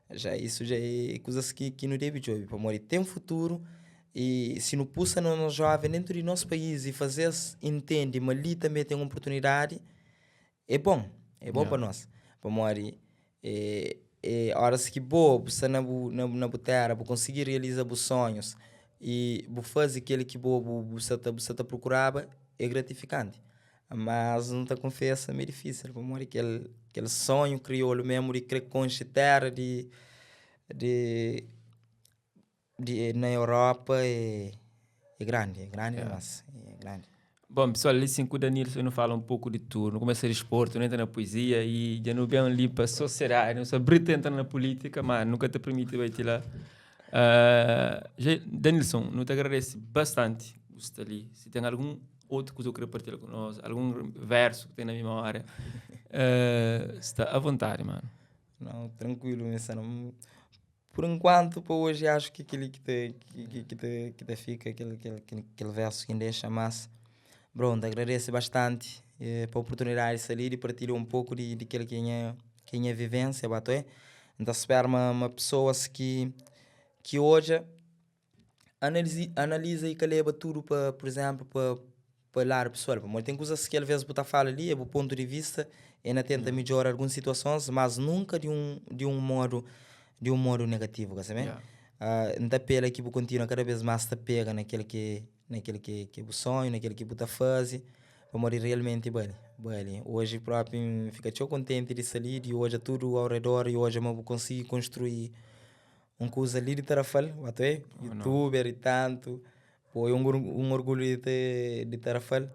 Já isso já é kuzas ki, ki nu debe djobe, pamodi ten futuru e si nu pusa na nos joven dentro di nos país e faze-s intende ma li tanbe ten oportunidadi, é bon, é bon pa nos. Pamodi é, é óras ki bo bu sta na bu, na bu téra, bu konsigi realiza bu sonhus e bu faze kel ki bo bu sa ta, bu sa ta prokuraba, é gratifikanti. Mas N ta konfesa ma é difísil pamodi kel kel sonhu kriolu mesmu di kre konxe téra di di di na Europa é é grandi é grandi dimás é grandi. Bom pessoal, li sim ku Danilson nu fala um pouco di tudo. Nu começa desporto, nu entra na poesia e dja nu ben li pa sociedade, nu sa brita entra na política, mas nunca ta permiti bai ti la. Uh, Danilson, nu ta agradece bastante bu sta li. Si ten algum Otu kuza ku kre partilha ku nos, algun versu ku ten na mimória, uh, sta à vontade, mano. Não, tranquilo, meu sano. Por enquanto, pa hoje, acho que aquele que te, que, que te, que te fica, aquele, aquele, aquele, aquele verso que deixa mais. Bro, te agradeço bastante eh, pa oportunidade de salir e partilhar um pouco de, de aquilo que é minha, que é minha vivência, bato é. Então, espero uma, uma pessoas que, que hoje Analizi, analiza i ka leba tudu pa, pur izénplu, pa pa ladu pesoal. Pamodi ten kuzas ki alvês bu ta fala li é bu pontu di vista, é na tenta midjora alguns situasons, mas nunka di un di un modu di un modu negativu, ka sabe? N ta apela ki bu kontinua kada bês más ta pega na kel ki na kel ki ki é bu sonhu, na kel ki bu ta faze, pamodi realmenti bali, bali. Oji propi N fika txeu kontenti di sta li, di odja tudu au redor i odja ma bu konsigi konstrui Un kuza li di Tarrafal, ba ta oe? Youtuber i tantu. Pô, é un un orgulhu di te di Tarrafal.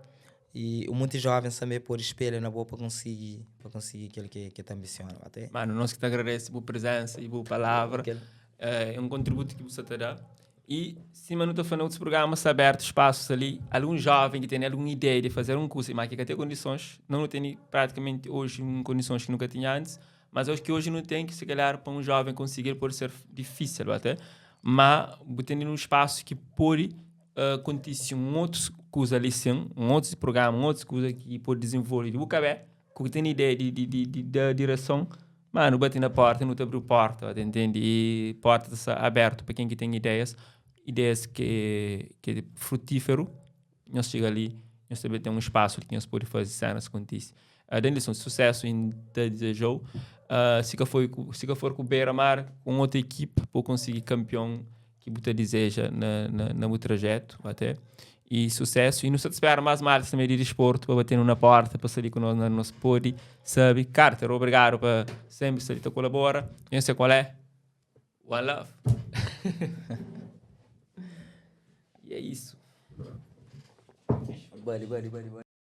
I un monti jovens tanbe pode spelha na bo pa konsigi pa konsigi kel ke ke ta anbisiona, ba ta oe? Manu, nos ki ta agradese bu prezensa i bu palavra. Kel. É un kontributu ki bu sa ta da. I sima nu ta fla na otus prugrama, sta abertu spasus ali. Algun joven ki tene algun ideia di faze algun kusa, ma ki ka ten kondisons, no nu tene pratikamenti oji un kondisons ki nu ka tinha antis. Mas acho ki hoje nu ten ki se calhar pa um jovem conseguir pode ser difícil até, ma bu ten um espaço ki pode uh, acontece um outro coisa ali sim, um outro programa, um outro coisa que pode desenvolver. Bu cabe, ku tem ideia de de de, de, da direção, mano, bate na porta, não te abriu porta, te entende? E porta está aberto para quem que tem ideias, ideias que que é frutífero, nhos chega ali, nhos também tem um espaço que nhos pode fazer cenas acontece. Uh, Denilson, sucesso em te desejou. Uh, se que foi se que for com Beira Mar, com outra equipe, para conseguir campeão que você deseja na, na, na o trajeto até. E sucesso. E nu sta ta spera mas maltas também di desporto pa batenu na porta, pa sta li ku nos na nos podi sabi. Carter, obrigado pa sempre sta li ta colabora. Nhos sei qual é. One love. E é isso. Bali, bali, bali, bali.